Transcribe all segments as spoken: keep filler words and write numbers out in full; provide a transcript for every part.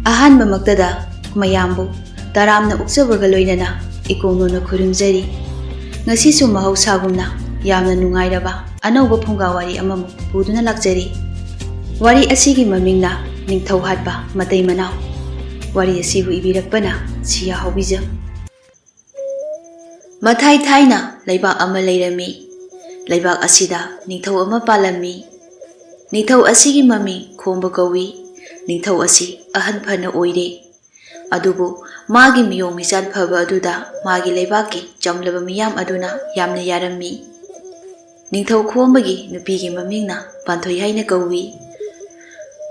ꯑꯍꯥꯟꯕꯃꯛꯇꯗ ꯃꯌꯥꯝꯕꯨ ꯇꯔꯥꯝꯅ ꯑꯣꯛꯆꯕꯒ ꯂꯣꯏꯅꯅ ꯏꯀꯣꯡꯅꯣꯅ ꯈꯨꯔꯨꯝꯖꯔꯤ꯫ ꯉꯁꯤꯁꯨ ꯃꯍꯧꯁꯥꯒꯨꯝꯅ ꯌꯥꯝꯅ ꯅꯨꯡꯉꯥꯏꯔꯕ ꯑꯅꯧꯕ ꯐꯨꯡꯒꯥ ꯋꯥꯔꯤ ꯑꯃꯃꯨꯛ ꯄꯨꯗꯨꯅ ꯂꯥꯛꯆꯔꯤ꯫ ꯋꯥꯔꯤ ꯑꯁꯤꯒꯤ ꯃꯃꯤꯡꯅ ꯅꯤꯡꯊꯧ ꯍꯥꯠꯄ ꯃꯇꯩ ꯃꯅꯥꯎ꯫ ꯋꯥꯔꯤ ꯑꯁꯤꯕꯨ ꯏꯕꯤꯔꯛꯄꯅ ꯁꯤꯌꯥ ꯍꯥꯎꯕꯤꯖꯝ꯫ ꯃꯊꯥꯏ ꯊꯥꯏꯅ ꯂꯩꯕꯥꯛ ꯑꯃ ꯂꯩꯔꯝꯃꯤ꯫ ꯂꯩꯕꯥꯛ ꯑꯁꯤꯗ ꯅꯤꯡꯊꯧ ꯑꯃ ꯄꯥꯜꯂꯝꯃꯤ꯫ ꯅꯤꯡꯊꯧ ꯑꯁꯤꯒꯤ ꯃꯃꯤꯡ ꯈꯣꯝꯕ ꯀꯧꯏ꯫ ꯅꯤꯡꯊꯧ ꯑꯁꯤ ꯑꯍꯟ ꯐꯅ ꯑꯣꯏꯔꯦ꯫ ꯑꯗꯨꯕꯨ ꯃꯥꯒꯤ ꯃꯤꯌꯣꯡ ꯃꯤꯆꯥꯟ ꯐꯕ ꯑꯗꯨꯗ ꯃꯥꯒꯤ ꯂꯩꯕꯥꯛꯀꯤ ꯆꯝꯂꯕ ꯃꯤꯌꯥꯝ ꯑꯗꯨꯅ ꯌꯥꯝꯅ ꯌꯥꯔꯝꯃꯤ꯫ ꯅꯤꯡꯊꯧ ꯈꯣꯝꯕꯒꯤ ꯅꯨꯄꯤꯒꯤ ꯃꯃꯤꯡꯅ ꯄꯥꯟꯊꯣꯏ ꯍꯥꯏꯅ ꯀꯧꯏ꯫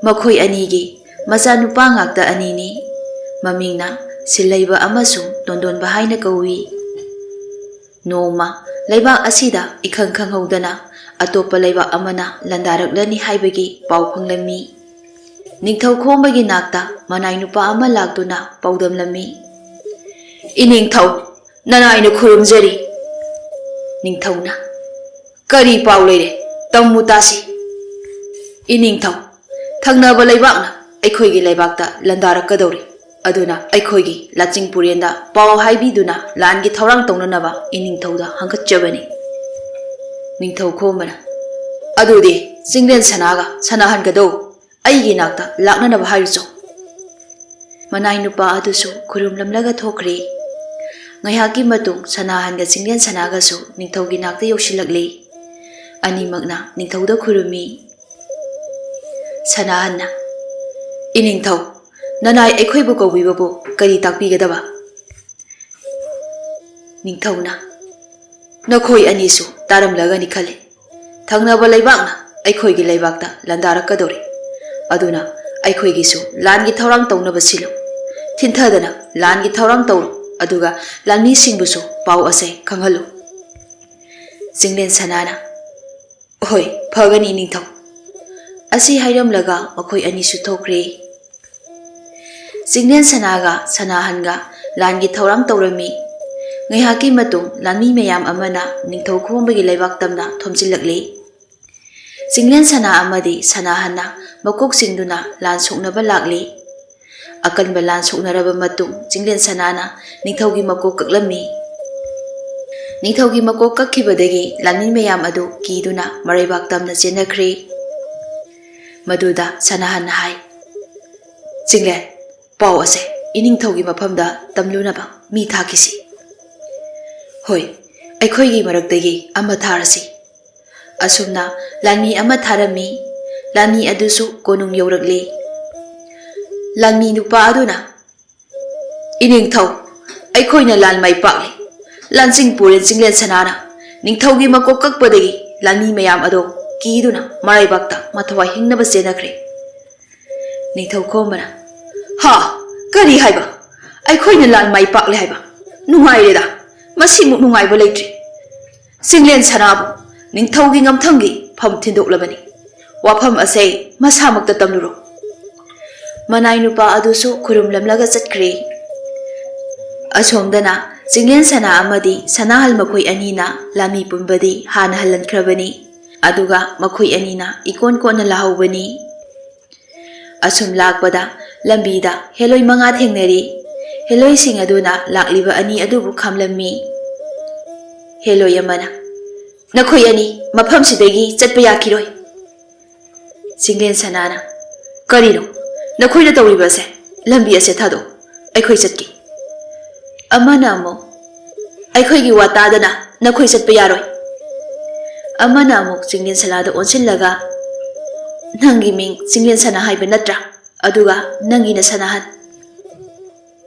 ꯃꯈꯣꯏ ꯑꯅꯤꯒꯤ ꯃꯆꯥꯅꯨꯄꯥ ꯉꯥꯛꯇ ꯑꯅꯤꯅꯤ꯫ ꯃꯃꯤꯡꯅ ꯁꯤꯜꯍꯩꯕ ꯑꯃꯁꯨꯡ ꯇꯣꯟꯗꯣꯟꯕ ꯍꯥꯏꯅ ꯀꯧꯏ꯫ ꯅꯣꯡꯃ ꯂꯩꯕꯥꯛ ꯑꯁꯤꯗ ꯏꯈꯪ ꯈꯪꯍꯧꯗꯅ ꯑꯇꯣꯞꯄ ꯂꯩꯕꯥꯛ ꯑꯃꯅ ꯂꯥꯟꯗꯥꯔꯛꯂꯅꯤ ꯍꯥꯏꯕꯒꯤ ꯄꯥꯎ ꯐꯪꯂꯝꯃꯤ꯫ ꯅꯤꯡꯊꯧ ꯈꯣꯝꯕꯒꯤ ꯅꯥꯛꯇ ꯃꯅꯥꯏ ꯅꯨꯄꯥ ꯑꯃ ꯂꯥꯛꯇꯨꯅ ꯄꯥꯎꯗꯝꯂꯝꯃꯤ꯫ "ꯏꯅꯤꯡꯊꯧ, ꯅꯅꯥꯏꯅ ꯈꯨꯔꯨꯝꯖꯔꯤ꯫" ꯅꯤꯡꯊꯧꯅ, "ꯀꯔꯤ ꯄꯥꯎ ꯂꯩꯔꯦ? ꯇꯝꯃꯨ ꯇꯥꯁꯤ꯫" "ꯏꯅꯤꯡꯊꯧ, ꯊꯪꯅꯕ ꯂꯩꯕꯥꯛꯅ ꯑꯩꯈꯣꯏꯒꯤ ꯂꯩꯕꯥꯛꯇ ꯂꯥꯟꯗꯥꯔꯛꯀꯗꯧꯔꯤ꯫ ꯑꯗꯨꯅ ꯑꯩꯈꯣꯏꯒꯤ ꯂꯥꯆꯤꯡ ꯄꯨꯔꯦꯟꯗ ꯄꯥꯎ ꯍꯥꯏꯕꯤꯗꯨꯅ ꯂꯥꯟꯒꯤ ꯊꯧꯔꯥꯡ ꯇꯧꯅꯅꯕ ꯏꯅꯤꯡꯊꯧꯗ ꯍꯪꯒꯠꯆꯕꯅꯤ꯫" ꯅꯤꯡꯊꯧ ꯈꯣꯝꯕꯅ, "ꯑꯗꯨꯗꯤ ꯆꯤꯡꯂꯦꯟ ꯁꯅꯥꯒ ꯁꯅꯥꯍꯟꯒꯗꯧ ꯑꯩꯒꯤ ꯅꯥꯛꯇ ꯂꯥꯛꯅꯅꯕ ꯍꯥꯏꯔꯨꯆꯣ꯫" ꯃꯅꯥꯏ ꯅꯨꯄꯥ ꯑꯗꯨꯁꯨ ꯈꯨꯔꯨꯝꯂꯝꯂꯒ ꯊꯣꯛꯈ꯭ꯔꯦ꯫ ꯉꯥꯏꯍꯥꯛꯀꯤ ꯃꯇꯨꯡ ꯁꯅꯥꯍꯟꯒ ꯆꯤꯡꯂꯦꯟ ꯁꯅꯥꯒꯁꯨ ꯅꯤꯡꯊꯧꯒꯤ ꯅꯥꯛꯇ ꯌꯧꯁꯤꯜꯂꯛꯂꯦ꯫ ꯑꯅꯤꯃꯛꯅ ꯅꯤꯡꯊꯧꯗ ꯈꯨꯔꯨꯝꯃꯤ꯫ ꯁꯅꯥꯍꯟꯅ, "ꯏꯅꯤꯡꯊꯧ, ꯅꯅꯥꯏ ꯑꯩꯈꯣꯏꯕꯨ ꯀꯧꯕꯤꯕꯕꯨ ꯀꯔꯤ ꯇꯥꯛꯄꯤꯒꯗꯕ?" ꯅꯤꯡꯊꯧꯅ, "ꯅꯈꯣꯏ ꯑꯅꯤꯁꯨ ꯇꯥꯔꯝꯂꯒꯅꯤ ꯈꯜꯂꯤ꯫ ꯊꯪꯅꯕ ꯂꯩꯕꯥꯛꯅ ꯑꯩꯈꯣꯏꯒꯤ ꯂꯩꯕꯥꯛꯇ ꯂꯥꯟꯗꯥꯔꯛꯀꯗꯧꯔꯤ꯫ ꯑꯗꯨꯅ ꯑꯩꯈꯣꯏꯒꯤꯁꯨ ꯂꯥꯟꯒꯤ ꯊꯧꯔꯥꯡ ꯇꯧꯅꯕ ꯁꯤꯜꯂꯨ꯫ ꯊꯤꯟꯊꯗꯅ ꯂꯥꯟꯒꯤ ꯊꯧꯔꯥꯡ ꯇꯧꯔꯨ꯫ ꯑꯗꯨꯒ ꯂꯥꯟꯃꯤꯁꯤꯡꯕꯨꯁꯨ ꯄꯥꯎ ꯑꯁꯦ ꯈꯪꯍꯜꯂꯨ꯫" ꯆꯤꯡꯂꯦꯟ ꯁꯅꯥꯅ, "ꯍꯣꯏ, ꯐꯒꯅꯤ ꯅꯤꯡꯊꯧ꯫" ꯑꯁꯤ ꯍꯥꯏꯔꯝꯂꯒ ꯃꯈꯣꯏ ꯑꯅꯤꯁꯨ ꯊꯣꯛꯈ꯭ꯔꯦ꯫ ꯆꯤꯡꯂꯦꯟ ꯁꯅꯥꯒ ꯁꯅꯥꯍꯟꯒ ꯂꯥꯟꯒꯤ ꯊꯧꯔꯥꯡ ꯇꯧꯔꯝꯃꯤ꯫ ꯉꯥꯏꯍꯥꯛꯀꯤ ꯃꯇꯨꯡ ꯂꯥꯟꯃꯤ ꯃꯌꯥꯝ ꯑꯃꯅ ꯅꯤꯡꯊꯧ ꯈꯣꯝꯕꯒꯤ ꯂꯩꯕꯥꯛ ꯇꯝꯅ ꯊꯣꯝꯖꯤꯜꯂꯛꯂꯦ꯫ ꯆꯤꯡꯂꯦꯟ ꯁꯅꯥ ꯑꯃꯗꯤ ꯁꯅꯥꯍꯟꯅ ꯃꯀꯣꯛ ꯆꯤꯡꯗꯨꯅ ꯂꯥꯟ ꯁꯣꯛꯅꯕ ꯂꯥꯛꯂꯦ꯫ ꯑꯀꯟꯕ ꯂꯥꯟ ꯁꯣꯛꯅꯔꯕ ꯃꯇꯨꯡ ꯆꯤꯡꯂꯦꯟ ꯁꯅꯥꯅ ꯅꯤꯡꯊꯧꯒꯤ ꯃꯀꯣꯛ ꯀꯛꯂꯝꯃꯤ꯫ ꯅꯤꯡꯊꯧꯒꯤ ꯃꯀꯣꯛ ꯀꯛꯈꯤꯕꯗꯒꯤ ꯂꯥꯟꯃꯤ ꯃꯌꯥꯝ ꯑꯗꯨ ꯀꯤꯗꯨꯅ ꯃꯔꯩꯕꯥꯛ ꯇꯝꯅ ꯆꯦꯟꯅꯈ꯭ꯔꯦ꯫ ꯃꯗꯨꯗ ꯁꯅꯥꯍꯟꯅ ꯍꯥꯏ, "ꯆꯤꯡꯂꯦꯟ, ꯄꯥꯎ ꯑꯁꯦ ꯏꯅꯤꯡꯊꯧꯒꯤ ꯃꯐꯝꯗ ꯇꯝꯂꯨꯅꯕ ꯃꯤ ꯊꯥꯈꯤꯁꯤ꯫ ꯍꯣꯏ, ꯑꯩꯈꯣꯏꯒꯤ ꯃꯔꯛꯇꯒꯤ ꯑꯃ ꯊꯥꯔꯁꯤ꯫" ꯑꯁꯨꯝꯅ ꯂꯥꯟꯃꯤ ꯑꯃ ꯊꯥꯔꯝꯃꯤ꯫ ꯂꯥꯟꯃꯤ ꯑꯗꯨꯁꯨ ꯀꯣꯅꯨꯡ ꯌꯧꯔꯛꯂꯤ꯫ ꯂꯥꯟꯃꯤ ꯅꯨꯄꯥ ꯑꯗꯨꯅ, "ꯏꯅꯤꯡꯊꯧ, ꯑꯩꯈꯣꯏꯅ ꯂꯥꯟ ꯃꯥꯏ ꯄꯥꯛꯂꯤ꯫ ꯂꯥꯟꯆꯤꯡ ꯄꯨꯔꯦꯜ ꯆꯤꯡꯂꯦꯟ ꯁꯅꯥꯅ ꯅꯤꯡꯊꯧꯒꯤ ꯃꯀꯣꯛ ꯀꯛꯄꯗꯒꯤ ꯂꯥꯟꯃꯤ ꯃꯌꯥꯝ ꯑꯗꯣ ꯀꯤꯗꯨꯅ ꯃꯔꯩꯕꯥꯛꯇ ꯃꯊꯋꯥꯏ ꯍꯤꯡꯅꯕ ꯆꯦꯟꯅꯈ꯭ꯔꯦ꯫" ꯅꯤꯡꯊꯧ ꯈꯣꯝꯕꯅ, "ꯍꯥ? ꯀꯔꯤ ꯍꯥꯏꯕ? ꯑꯩꯈꯣꯏꯅ ꯂꯥꯟ ꯃꯥꯏ ꯄꯥꯛꯂꯦ ꯍꯥꯏꯕ? ꯅꯨꯡꯉꯥꯏꯔꯦꯗ꯫ ꯃꯁꯤꯃꯨꯛ ꯅꯨꯡꯉꯥꯏꯕ ꯂꯩꯇ꯭ꯔꯤ꯫ ꯆꯤꯡꯂꯦꯟ ꯁꯅꯥꯕꯨ ꯅꯤꯡꯊꯧꯒꯤ ꯉꯝꯊꯪꯒꯤ ꯐꯝ ꯊꯤꯟꯗꯣꯛꯂꯕꯅꯤ꯫ ꯋꯥꯐꯝ ꯑꯁꯦ ꯃꯁꯥꯃꯛꯇ ꯇꯝꯂꯨꯔꯣ꯫" ꯃꯅꯥꯏ ꯅꯨꯄꯥ ꯑꯗꯨꯁꯨ ꯈꯨꯔꯨꯝꯂꯝꯂꯒ ꯆꯠꯈ꯭ꯔꯦ꯫ ꯑꯁꯣꯝꯗꯅ ꯆꯤꯡꯂꯦꯟ ꯁꯅꯥ ꯑꯃꯗꯤ ꯁꯅꯥꯍꯜ ꯃꯈꯣꯏ ꯑꯅꯤꯅ ꯂꯥꯟꯃꯤ ꯄꯨꯝꯕꯗꯤ ꯍꯥꯟꯅ ꯍꯜꯍꯟꯈ꯭ꯔꯕꯅꯤ꯫ ꯑꯗꯨꯒ ꯃꯈꯣꯏ ꯑꯅꯤꯅ ꯏꯀꯣꯟ ꯀꯣꯟꯅ ꯂꯥꯍꯧꯕꯅꯤ꯫ ꯑꯁꯨꯝ ꯂꯥꯛꯄꯗ ꯂꯝꯕꯤꯗ ꯍꯦꯂꯣꯏ ꯃꯉꯥ ꯊꯦꯡꯅꯔꯤ꯫ ꯍꯦꯂꯣꯏꯁꯤꯡ ꯑꯗꯨꯅ ꯂꯥꯛꯂꯤꯕ ꯑꯅꯤ ꯑꯗꯨꯕꯨ ꯈꯥꯝꯂꯝꯃꯤ꯫ ꯍꯦꯂꯣꯏ ꯑꯃꯅ, "ꯅꯈꯣꯏ ꯑꯅꯤ ꯃꯐꯝꯁꯤꯗꯒꯤ ꯆꯠꯄ ꯌꯥꯈꯤꯔꯣꯏ꯫" ꯆꯤꯡꯂꯦꯟ ꯁꯅꯥꯅ, "ꯀꯔꯤꯅꯣ ꯅꯈꯣꯏꯅ ꯇꯧꯔꯤꯕꯁꯦ? ꯂꯝꯕꯤ ꯑꯁꯦ ꯊꯥꯗꯣꯛ, ꯑꯩꯈꯣꯏ ꯆꯠꯀꯦ꯫" ꯑꯃꯅ ꯑꯃꯨꯛ, "ꯑꯩꯈꯣꯏꯒꯤ ꯋꯥ ꯇꯥꯗꯅ ꯅꯈꯣꯏ ꯆꯠꯄ ꯌꯥꯔꯣꯏ꯫" ꯑꯃꯅ ꯑꯃꯨꯛ ꯆꯤꯡꯂꯦꯟ ꯁꯅꯥꯗ ꯑꯣꯟꯁꯤꯜꯂꯒ, "ꯅꯪꯒꯤ ꯃꯤꯡ ꯆꯤꯡꯂꯦꯟ ꯁꯅꯥ ꯍꯥꯏꯕ ꯅꯠꯇ꯭ꯔꯥ? ꯑꯗꯨꯒ ꯅꯪꯒꯤꯅ ꯁꯅꯥꯍꯟ꯫"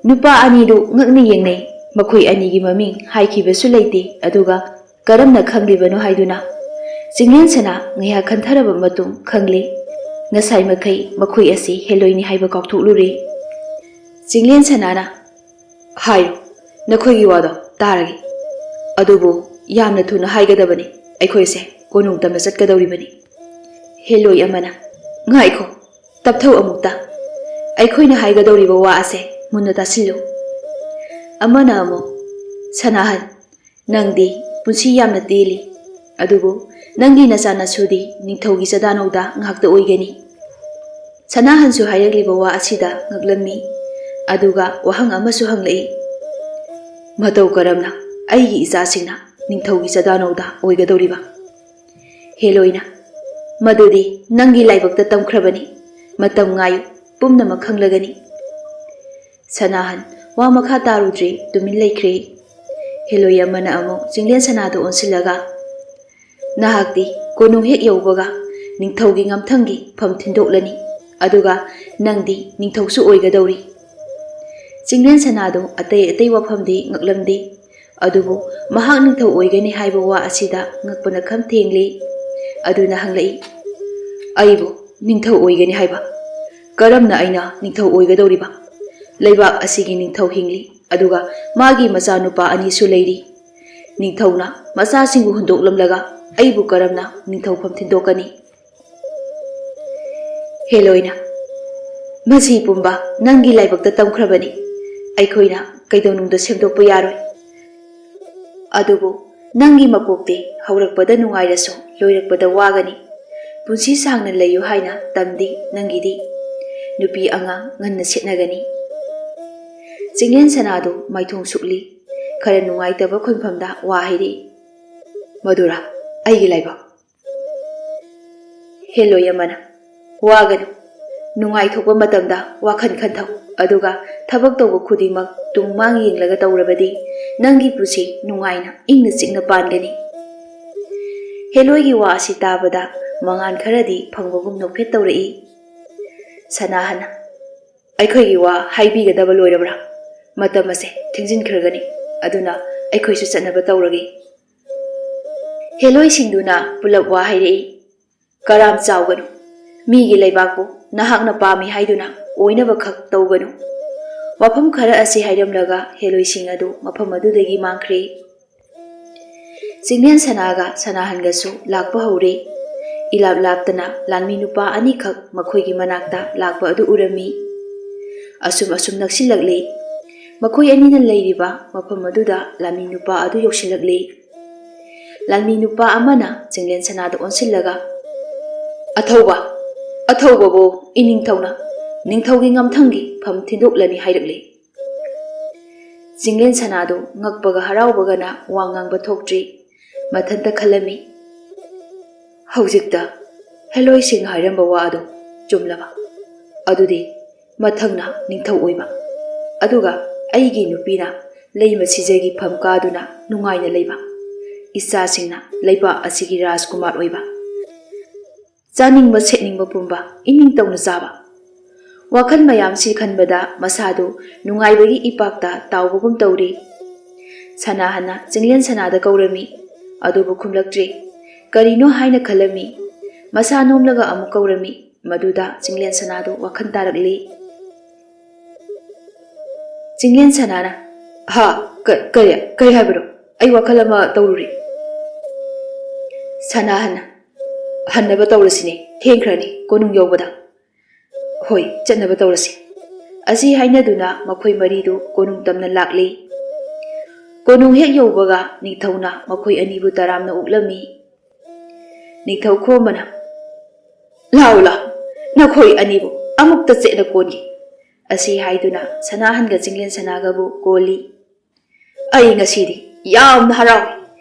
ꯅꯨꯄꯥ ꯑꯅꯤꯗꯨ ꯉꯛꯅ ꯌꯦꯡꯅꯩ꯫ ꯃꯈꯣꯏ ꯑꯅꯤꯒꯤ ꯃꯃꯤꯡ ꯍꯥꯏꯈꯤꯕꯁꯨ ꯂꯩꯇꯦ, ꯑꯗꯨꯒ ꯀꯔꯝꯅ ꯈꯪꯂꯤꯕꯅꯣ ꯍꯥꯏꯗꯨꯅ ꯆꯤꯡꯂꯦꯟ ꯁꯅꯥ ꯉꯥꯏꯍꯥꯛ ꯈꯟꯊꯔꯕ ꯃꯇꯨꯡ ꯈꯪꯂꯦ꯫ ꯉꯁꯥꯏ ꯃꯈꯩ ꯃꯈꯣꯏ ꯑꯁꯤ ꯍꯦꯂꯣꯏꯅꯤ ꯍꯥꯏꯕ ꯀꯥꯎꯊꯣꯛꯂꯨꯔꯦ꯫ ꯆꯤꯡꯂꯦꯟ ꯁꯅꯥꯅ, "ꯍꯥꯏꯌꯨ, ꯅꯈꯣꯏꯒꯤ ꯋꯥꯗꯣ ꯇꯥꯔꯒꯦ꯫ ꯑꯗꯨꯕꯨ ꯌꯥꯝꯅ ꯊꯨꯅ ꯍꯥꯏꯒꯗꯕꯅꯤ, ꯑꯩꯈꯣꯏꯁꯦ ꯀꯣꯅꯨꯡ ꯇꯝꯅ ꯆꯠꯀꯗꯧꯔꯤꯕꯅꯤ꯫" ꯍꯦꯂꯣꯏ ꯑꯃꯅ, "ꯉꯥꯏꯈꯣ, ꯇꯞꯊꯧ ꯑꯃꯨꯛꯇ꯫ ꯑꯩꯈꯣꯏꯅ ꯍꯥꯏꯒꯗꯧꯔꯤꯕ ꯋꯥ ꯑꯁꯦ ꯃꯨꯟꯅ ꯇꯥꯁꯤꯜꯂꯨ꯫" ꯑꯃꯅ ꯑꯃꯨꯛ, "ꯁꯅꯥꯍꯟ, ꯅꯪꯗꯤ ꯄꯨꯟꯁꯤ ꯌꯥꯝꯅ ꯇꯦꯜꯂꯤ, ꯑꯗꯨꯕꯨ ꯅꯪꯒꯤ ꯅꯆꯥꯅꯁꯨꯗꯤ ꯅꯤꯡꯊꯧꯒꯤ ꯆꯥꯗꯥ ꯅꯧꯗꯥ ꯉꯥꯛꯇ ꯑꯣꯏꯒꯅꯤ꯫" ꯁꯅꯥꯍꯟꯁꯨ ꯍꯥꯏꯔꯛꯂꯤꯕ ꯋꯥ ꯑꯁꯤꯗ ꯉꯛꯂꯝꯃꯤ꯫ ꯑꯗꯨꯒ ꯋꯥꯍꯪ ꯑꯃꯁꯨ ꯍꯪꯂꯛꯏ, "ꯃꯇꯧ ꯀꯔꯝꯅ ꯑꯩꯒꯤ ꯏꯆꯥꯁꯤꯡꯅ ꯅꯤꯡꯊꯧꯒꯤ ꯆꯗꯥꯅꯧꯗ ꯑꯣꯏꯒꯗꯧꯔꯤꯕ?" ꯍꯦꯂꯣꯏꯅ, "ꯃꯗꯨꯗꯤ ꯅꯪꯒꯤ ꯂꯥꯏꯕꯛꯇ ꯇꯝꯈ꯭ꯔꯕꯅꯤ꯫ ꯃꯇꯝ ꯉꯥꯏꯌꯨ, ꯄꯨꯝꯅꯃꯛ ꯈꯪꯂꯒꯅꯤ꯫" ꯁꯅꯥꯍꯟ ꯋꯥ ꯃꯈꯥ ꯇꯥꯔꯨꯗ꯭ꯔꯦ, ꯇꯨꯃꯤꯟ ꯂꯩꯈ꯭ꯔꯦ꯫ ꯍꯦꯂꯣꯏ ꯑꯃꯅ ꯑꯃꯨꯛ ꯆꯤꯡꯂꯦꯟ ꯁꯅꯥꯗ ꯑꯣꯟꯁꯤꯜꯂꯒ, "ꯅꯍꯥꯛꯇꯤ ꯀꯣꯅꯨꯡ ꯍꯦꯛ ꯌꯧꯕꯒ ꯅꯤꯡꯊꯧꯒꯤ ꯉꯝꯊꯪꯒꯤ ꯐꯝ ꯊꯤꯟꯗꯣꯛꯂꯅꯤ, ꯑꯗꯨꯒ ꯅꯪꯗꯤ ꯅꯤꯡꯊꯧꯁꯨ ꯑꯣꯏꯒꯗꯧꯔꯤ꯫" ꯆꯤꯡꯂꯦꯟ ꯁꯅꯥꯗꯣ ꯑꯇꯩ ꯑꯇꯩ ꯋꯥꯐꯝꯗꯤ ꯉꯛꯂꯝꯗꯦ, ꯑꯗꯨꯕꯨ ꯃꯍꯥꯛ ꯅꯤꯡꯊꯧ ꯑꯣꯏꯒꯅꯤ ꯍꯥꯏꯕ ꯋꯥ ꯑꯁꯤꯗ ꯉꯛꯄꯅ ꯈꯝ ꯊꯦꯡꯂꯦ꯫ ꯑꯗꯨꯅ ꯍꯪꯂꯛꯏ, "ꯑꯩꯕꯨ ꯅꯤꯡꯊꯧ ꯑꯣꯏꯒꯅꯤ ꯍꯥꯏꯕ? ꯀꯔꯝꯅ ꯑꯩꯅ ꯅꯤꯡꯊꯧ ꯑꯣꯏꯒꯗꯧꯔꯤꯕ? ꯂꯩꯕꯥꯛ ꯑꯁꯤꯒꯤ ꯅꯤꯡꯊꯧ ꯍꯤꯡꯂꯤ, ꯑꯗꯨꯒ ꯃꯥꯒꯤ ꯃꯆꯥꯅꯨꯄꯥ ꯑꯅꯤꯁꯨ ꯂꯩꯔꯤ꯫ ꯅꯤꯡꯊꯧꯅ ꯃꯆꯥꯁꯤꯡꯕꯨ ꯍꯨꯟꯗꯣꯛꯂꯝꯂꯒ ꯑꯩꯕꯨ ꯀꯔꯝꯅ ꯅꯤꯡꯊꯧ ꯐꯝ ꯊꯤꯟꯗꯣꯛꯀꯅꯤ?" ꯍꯦꯂꯣꯏꯅ, "ꯃꯁꯤ ꯄꯨꯝꯕ ꯅꯪꯒꯤ ꯂꯥꯏꯕꯛꯇ ꯇꯝꯈ꯭ꯔꯕꯅꯤ꯫ ꯑꯩꯈꯣꯏꯅ ꯀꯩꯗꯧꯅꯨꯡꯗ ꯁꯦꯝꯗꯣꯛꯄ ꯌꯥꯔꯣꯏ꯫ ꯑꯗꯨꯕꯨ ꯅꯪꯒꯤ ꯃꯄꯣꯛꯇꯤ ꯍꯧꯔꯛꯄꯗ ꯅꯨꯡꯉꯥꯏꯔꯁꯨ ꯂꯣꯏꯔꯛꯄꯗ ꯋꯥꯒꯅꯤ꯫ ꯄꯨꯟꯁꯤ ꯁꯥꯡꯅ ꯂꯩꯌꯨ ꯍꯥꯏꯅ ꯇꯝꯗꯤ ꯅꯪꯒꯤꯗꯤ꯫ ꯅꯨꯄꯤ ꯑꯉꯥꯡ ꯉꯟꯅ ꯁꯦꯠꯅꯒꯅꯤ꯫" ꯆꯤꯡꯂꯦꯟ ꯁꯅꯥꯗꯨ ꯃꯥꯏꯊꯣꯡ ꯁꯨꯛꯂꯤ꯫ ꯈꯔ ꯅꯨꯡꯉꯥꯏꯇꯕ ꯈꯣꯟꯐꯝꯗ ꯋꯥ ꯍꯥꯏꯔꯛꯏ, "ꯃꯗꯨꯔꯥ ꯑꯩꯒꯤ ꯂꯥꯏꯕꯛ?" ꯍꯦꯂꯣꯏ ꯑꯃꯅ, "ꯋꯥꯒꯅꯨ, ꯅꯨꯡꯉꯥꯏꯊꯣꯛꯄ ꯃꯇꯝꯗ ꯋꯥꯈꯜ ꯈꯟꯊꯧ, ꯑꯗꯨꯒ ꯊꯕꯛ ꯇꯧꯕ ꯈꯨꯗꯤꯡꯃꯛ ꯇꯨꯡ ꯃꯥꯡ ꯌꯦꯡꯂꯒ ꯇꯧꯔꯕꯗꯤ ꯅꯪꯒꯤ ꯄꯨꯟꯁꯤ ꯅꯨꯡꯉꯥꯏꯅ ꯏꯪꯅ ꯆꯤꯛꯅ ꯄꯥꯟꯒꯅꯤ꯫" ꯍꯦꯂꯣꯏꯒꯤ ꯋꯥ ꯑꯁꯤ ꯇꯥꯕꯗ ꯃꯉꯥꯜ ꯈꯔꯗꯤ ꯐꯪꯕꯒꯨꯝ ꯅꯣꯛꯐꯦꯠ ꯇꯧꯔꯛꯏ꯫ ꯁꯅꯥꯍꯟꯅ, "ꯑꯩꯈꯣꯏꯒꯤ ꯋꯥ ꯍꯥꯏꯕꯤꯒꯗꯕ ꯂꯣꯏꯔꯕ꯭ꯔꯥ? ꯃꯇꯝ ꯑꯁꯦ ꯊꯦꯡꯖꯤꯟꯈ꯭ꯔꯒꯅꯤ, ꯑꯗꯨꯅ ꯑꯩꯈꯣꯏꯁꯨ ꯆꯠꯅꯕ ꯇꯧꯔꯒꯦ꯫" ꯍꯦꯂꯣꯏꯁꯤꯡꯗꯨꯅ ꯄꯨꯂꯞ ꯋꯥ ꯍꯥꯏꯔꯛꯏ, "ꯀꯔꯥꯝ ꯆꯥꯎꯒꯅꯨ꯫ ꯃꯤꯒꯤ ꯂꯩꯕꯥꯛꯄꯨ ꯅꯍꯥꯛꯅ ꯄꯥꯝꯃꯤ ꯍꯥꯏꯗꯨꯅ ꯑꯣꯏꯅꯕ ꯈꯛ ꯇꯧꯒꯅꯨ꯫" ꯋꯥꯐꯝ ꯈꯔ ꯑꯁꯤ ꯍꯥꯏꯔꯝꯂꯒ ꯍꯦꯂꯣꯏꯁꯤꯡ ꯑꯗꯨ ꯃꯐꯝ ꯑꯗꯨꯗꯒꯤ ꯃꯥꯡꯈ꯭ꯔꯦ꯫ ꯆꯤꯡꯂꯦꯟ ꯁꯅꯥꯒ ꯁꯅꯥꯍꯟꯒꯁꯨ ꯂꯥꯛꯄ ꯍꯧꯔꯦ꯫ ꯏꯂꯥꯞ ꯂꯥꯞꯇꯅ ꯂꯥꯟꯃꯤ ꯅꯨꯄꯥ ꯑꯅꯤꯈꯛ ꯃꯈꯣꯏꯒꯤ ꯃꯅꯥꯛꯇ ꯂꯥꯛꯄ ꯑꯗꯨ ꯎꯔꯝꯃꯤ꯫ ꯑꯁꯨꯝ ꯑꯁꯨꯝ ꯅꯛꯁꯤꯜꯂꯛꯂꯦ꯫ ꯃꯈꯣꯏ ꯑꯅꯤꯅ ꯂꯩꯔꯤꯕ ꯃꯐꯝ ꯑꯗꯨꯗ ꯂꯥꯟꯃꯤ ꯅꯨꯄꯥ ꯑꯗꯨ ꯌꯧꯁꯤꯜꯂꯛꯂꯦ꯫ ꯂꯥꯟꯃꯤ ꯅꯨꯄꯥ ꯑꯃꯅ ꯆꯤꯡꯂꯦꯟ ꯁꯅꯥꯗ ꯑꯣꯟꯁꯤꯜꯂꯒ, "ꯑꯊꯧꯕ, ꯑꯊꯧꯕꯕꯨ ꯏꯅꯤꯡꯊꯧꯅ ꯅꯤꯡꯊꯧꯒꯤ ꯉꯝꯊꯪꯒꯤ ꯐꯝ ꯊꯤꯟꯗꯣꯛꯂꯅꯤ ꯍꯥꯏꯔꯛꯂꯤ꯫ ꯆꯤꯡꯂꯦꯟ ꯁꯅꯥꯗꯨ ꯉꯛꯄꯒ ꯍꯔꯥꯎꯕꯒꯅ ꯋꯥ ꯉꯥꯡꯕ ꯊꯣꯛꯇ꯭ꯔꯤ꯫ ꯃꯊꯟꯇ ꯈꯜꯂꯝꯃꯤ, "ꯍꯧꯖꯤꯛꯇ ꯍꯦꯂꯣꯏꯁꯤꯡ ꯍꯥꯏꯔꯝꯕ ꯋꯥ ꯑꯗꯨ ꯆꯨꯝꯂꯕ? ꯑꯗꯨꯗꯤ ꯃꯊꯪꯅ ꯅꯤꯡꯊꯧ ꯑꯣꯏꯕ, ꯑꯗꯨꯒ ꯑꯩꯒꯤ ꯅꯨꯄꯤꯅ ꯂꯩꯃ ꯁꯤꯖꯒꯤ ꯐꯝ ꯀꯥꯗꯨꯅ ꯅꯨꯡꯉꯥꯏꯅ ꯂꯩꯕ, ꯏꯆꯥꯁꯤꯡꯅ ꯂꯩꯕꯥꯛ ꯑꯁꯤꯒꯤ ꯔꯥꯖꯀꯨꯃꯥꯔ ꯑꯣꯏꯕ, ꯆꯥꯅꯤꯡꯕ ꯁꯦꯠꯅꯤꯡꯕ ꯄꯨꯝꯕ ꯏꯅꯤꯡꯇꯧꯅ ꯆꯥꯕ"꯫ ꯋꯥꯈꯜ ꯃꯌꯥꯝꯁꯤ ꯈꯟꯕꯗ ꯃꯁꯥꯗꯨ ꯅꯨꯡꯉꯥꯏꯕꯒꯤ ꯏꯄꯥꯛꯇ ꯇꯥꯎꯕꯒꯨꯝ ꯇꯧꯔꯤ꯫ ꯁꯅꯥꯍꯟꯅ ꯆꯤꯡꯂꯦꯟ ꯁꯅꯥꯗ ꯀꯧꯔꯝꯃꯤ, ꯑꯗꯨꯕꯨ ꯈꯨꯝꯂꯛꯇ꯭ꯔꯤ꯫ ꯀꯔꯤꯅꯣ ꯍꯥꯏꯅ ꯈꯜꯂꯝꯃꯤ꯫ ꯃꯁꯥ ꯅꯣꯝꯂꯒ ꯑꯃꯨꯛ ꯀꯧꯔꯝꯃꯤ꯫ ꯃꯗꯨꯗ ꯆꯤꯡꯂꯦꯟ ꯁꯅꯥꯗꯨ ꯋꯥꯈꯜ ꯇꯥꯔꯛꯂꯤ꯫ ꯆꯤꯡꯂꯦꯟ ꯁꯅꯥꯅ, "ꯍꯥ? ꯀ-, ꯀꯔꯤ? ꯀꯔꯤ ꯍꯥꯏꯕꯅꯣ? ꯑꯩ ꯋꯥꯈꯜ ꯑꯃ ꯇꯧꯔꯨꯔꯤ"꯫ ꯁꯅꯥꯍꯟꯅ, "ꯍꯟꯅꯕ ꯇꯧꯔꯁꯤꯅꯦ, ꯊꯦꯡꯈ꯭ꯔꯅꯤ ꯀꯣꯅꯨꯡ ꯌꯧꯕꯗ"꯫ "ꯍꯣꯏ, ꯆꯠꯅꯕ ꯇꯧꯔꯁꯤ"꯫ ꯑꯁꯤ ꯍꯥꯏꯅꯗꯨꯅ ꯃꯈꯣꯏ ꯃꯔꯤꯗꯨ ꯀꯣꯅꯨꯡ ꯇꯝꯅ ꯂꯥꯛꯂꯤ꯫ ꯀꯣꯅꯨꯡ ꯍꯦꯛ ꯌꯧꯕꯒ ꯅꯤꯡꯊꯧꯅ ꯃꯈꯣꯏ ꯑꯅꯤꯕꯨ ꯇꯔꯥꯝꯅ ꯑꯣꯛꯂꯝꯃꯤ꯫ ꯅꯤꯡꯊꯧ ꯈꯣꯝꯕꯅ, "ꯂꯥꯎ, ꯂꯥꯎ, ꯅꯈꯣꯏ ꯑꯅꯤꯕꯨ ꯑꯃꯨꯛꯇ ꯆꯦꯠꯅ ꯀꯣꯟꯒꯦ"꯫ ꯑꯁꯤ ꯍꯥꯏꯗꯨꯅ ꯁꯅꯥꯍꯟꯒ ꯆꯤꯡꯂꯦꯟ ꯁꯅꯥꯒꯕꯨ ꯀꯣꯜꯂꯤ꯫ "ꯑꯩ ꯉꯁꯤꯗꯤ ꯌꯥꯝꯅ ꯍꯔꯥꯎꯏ꯫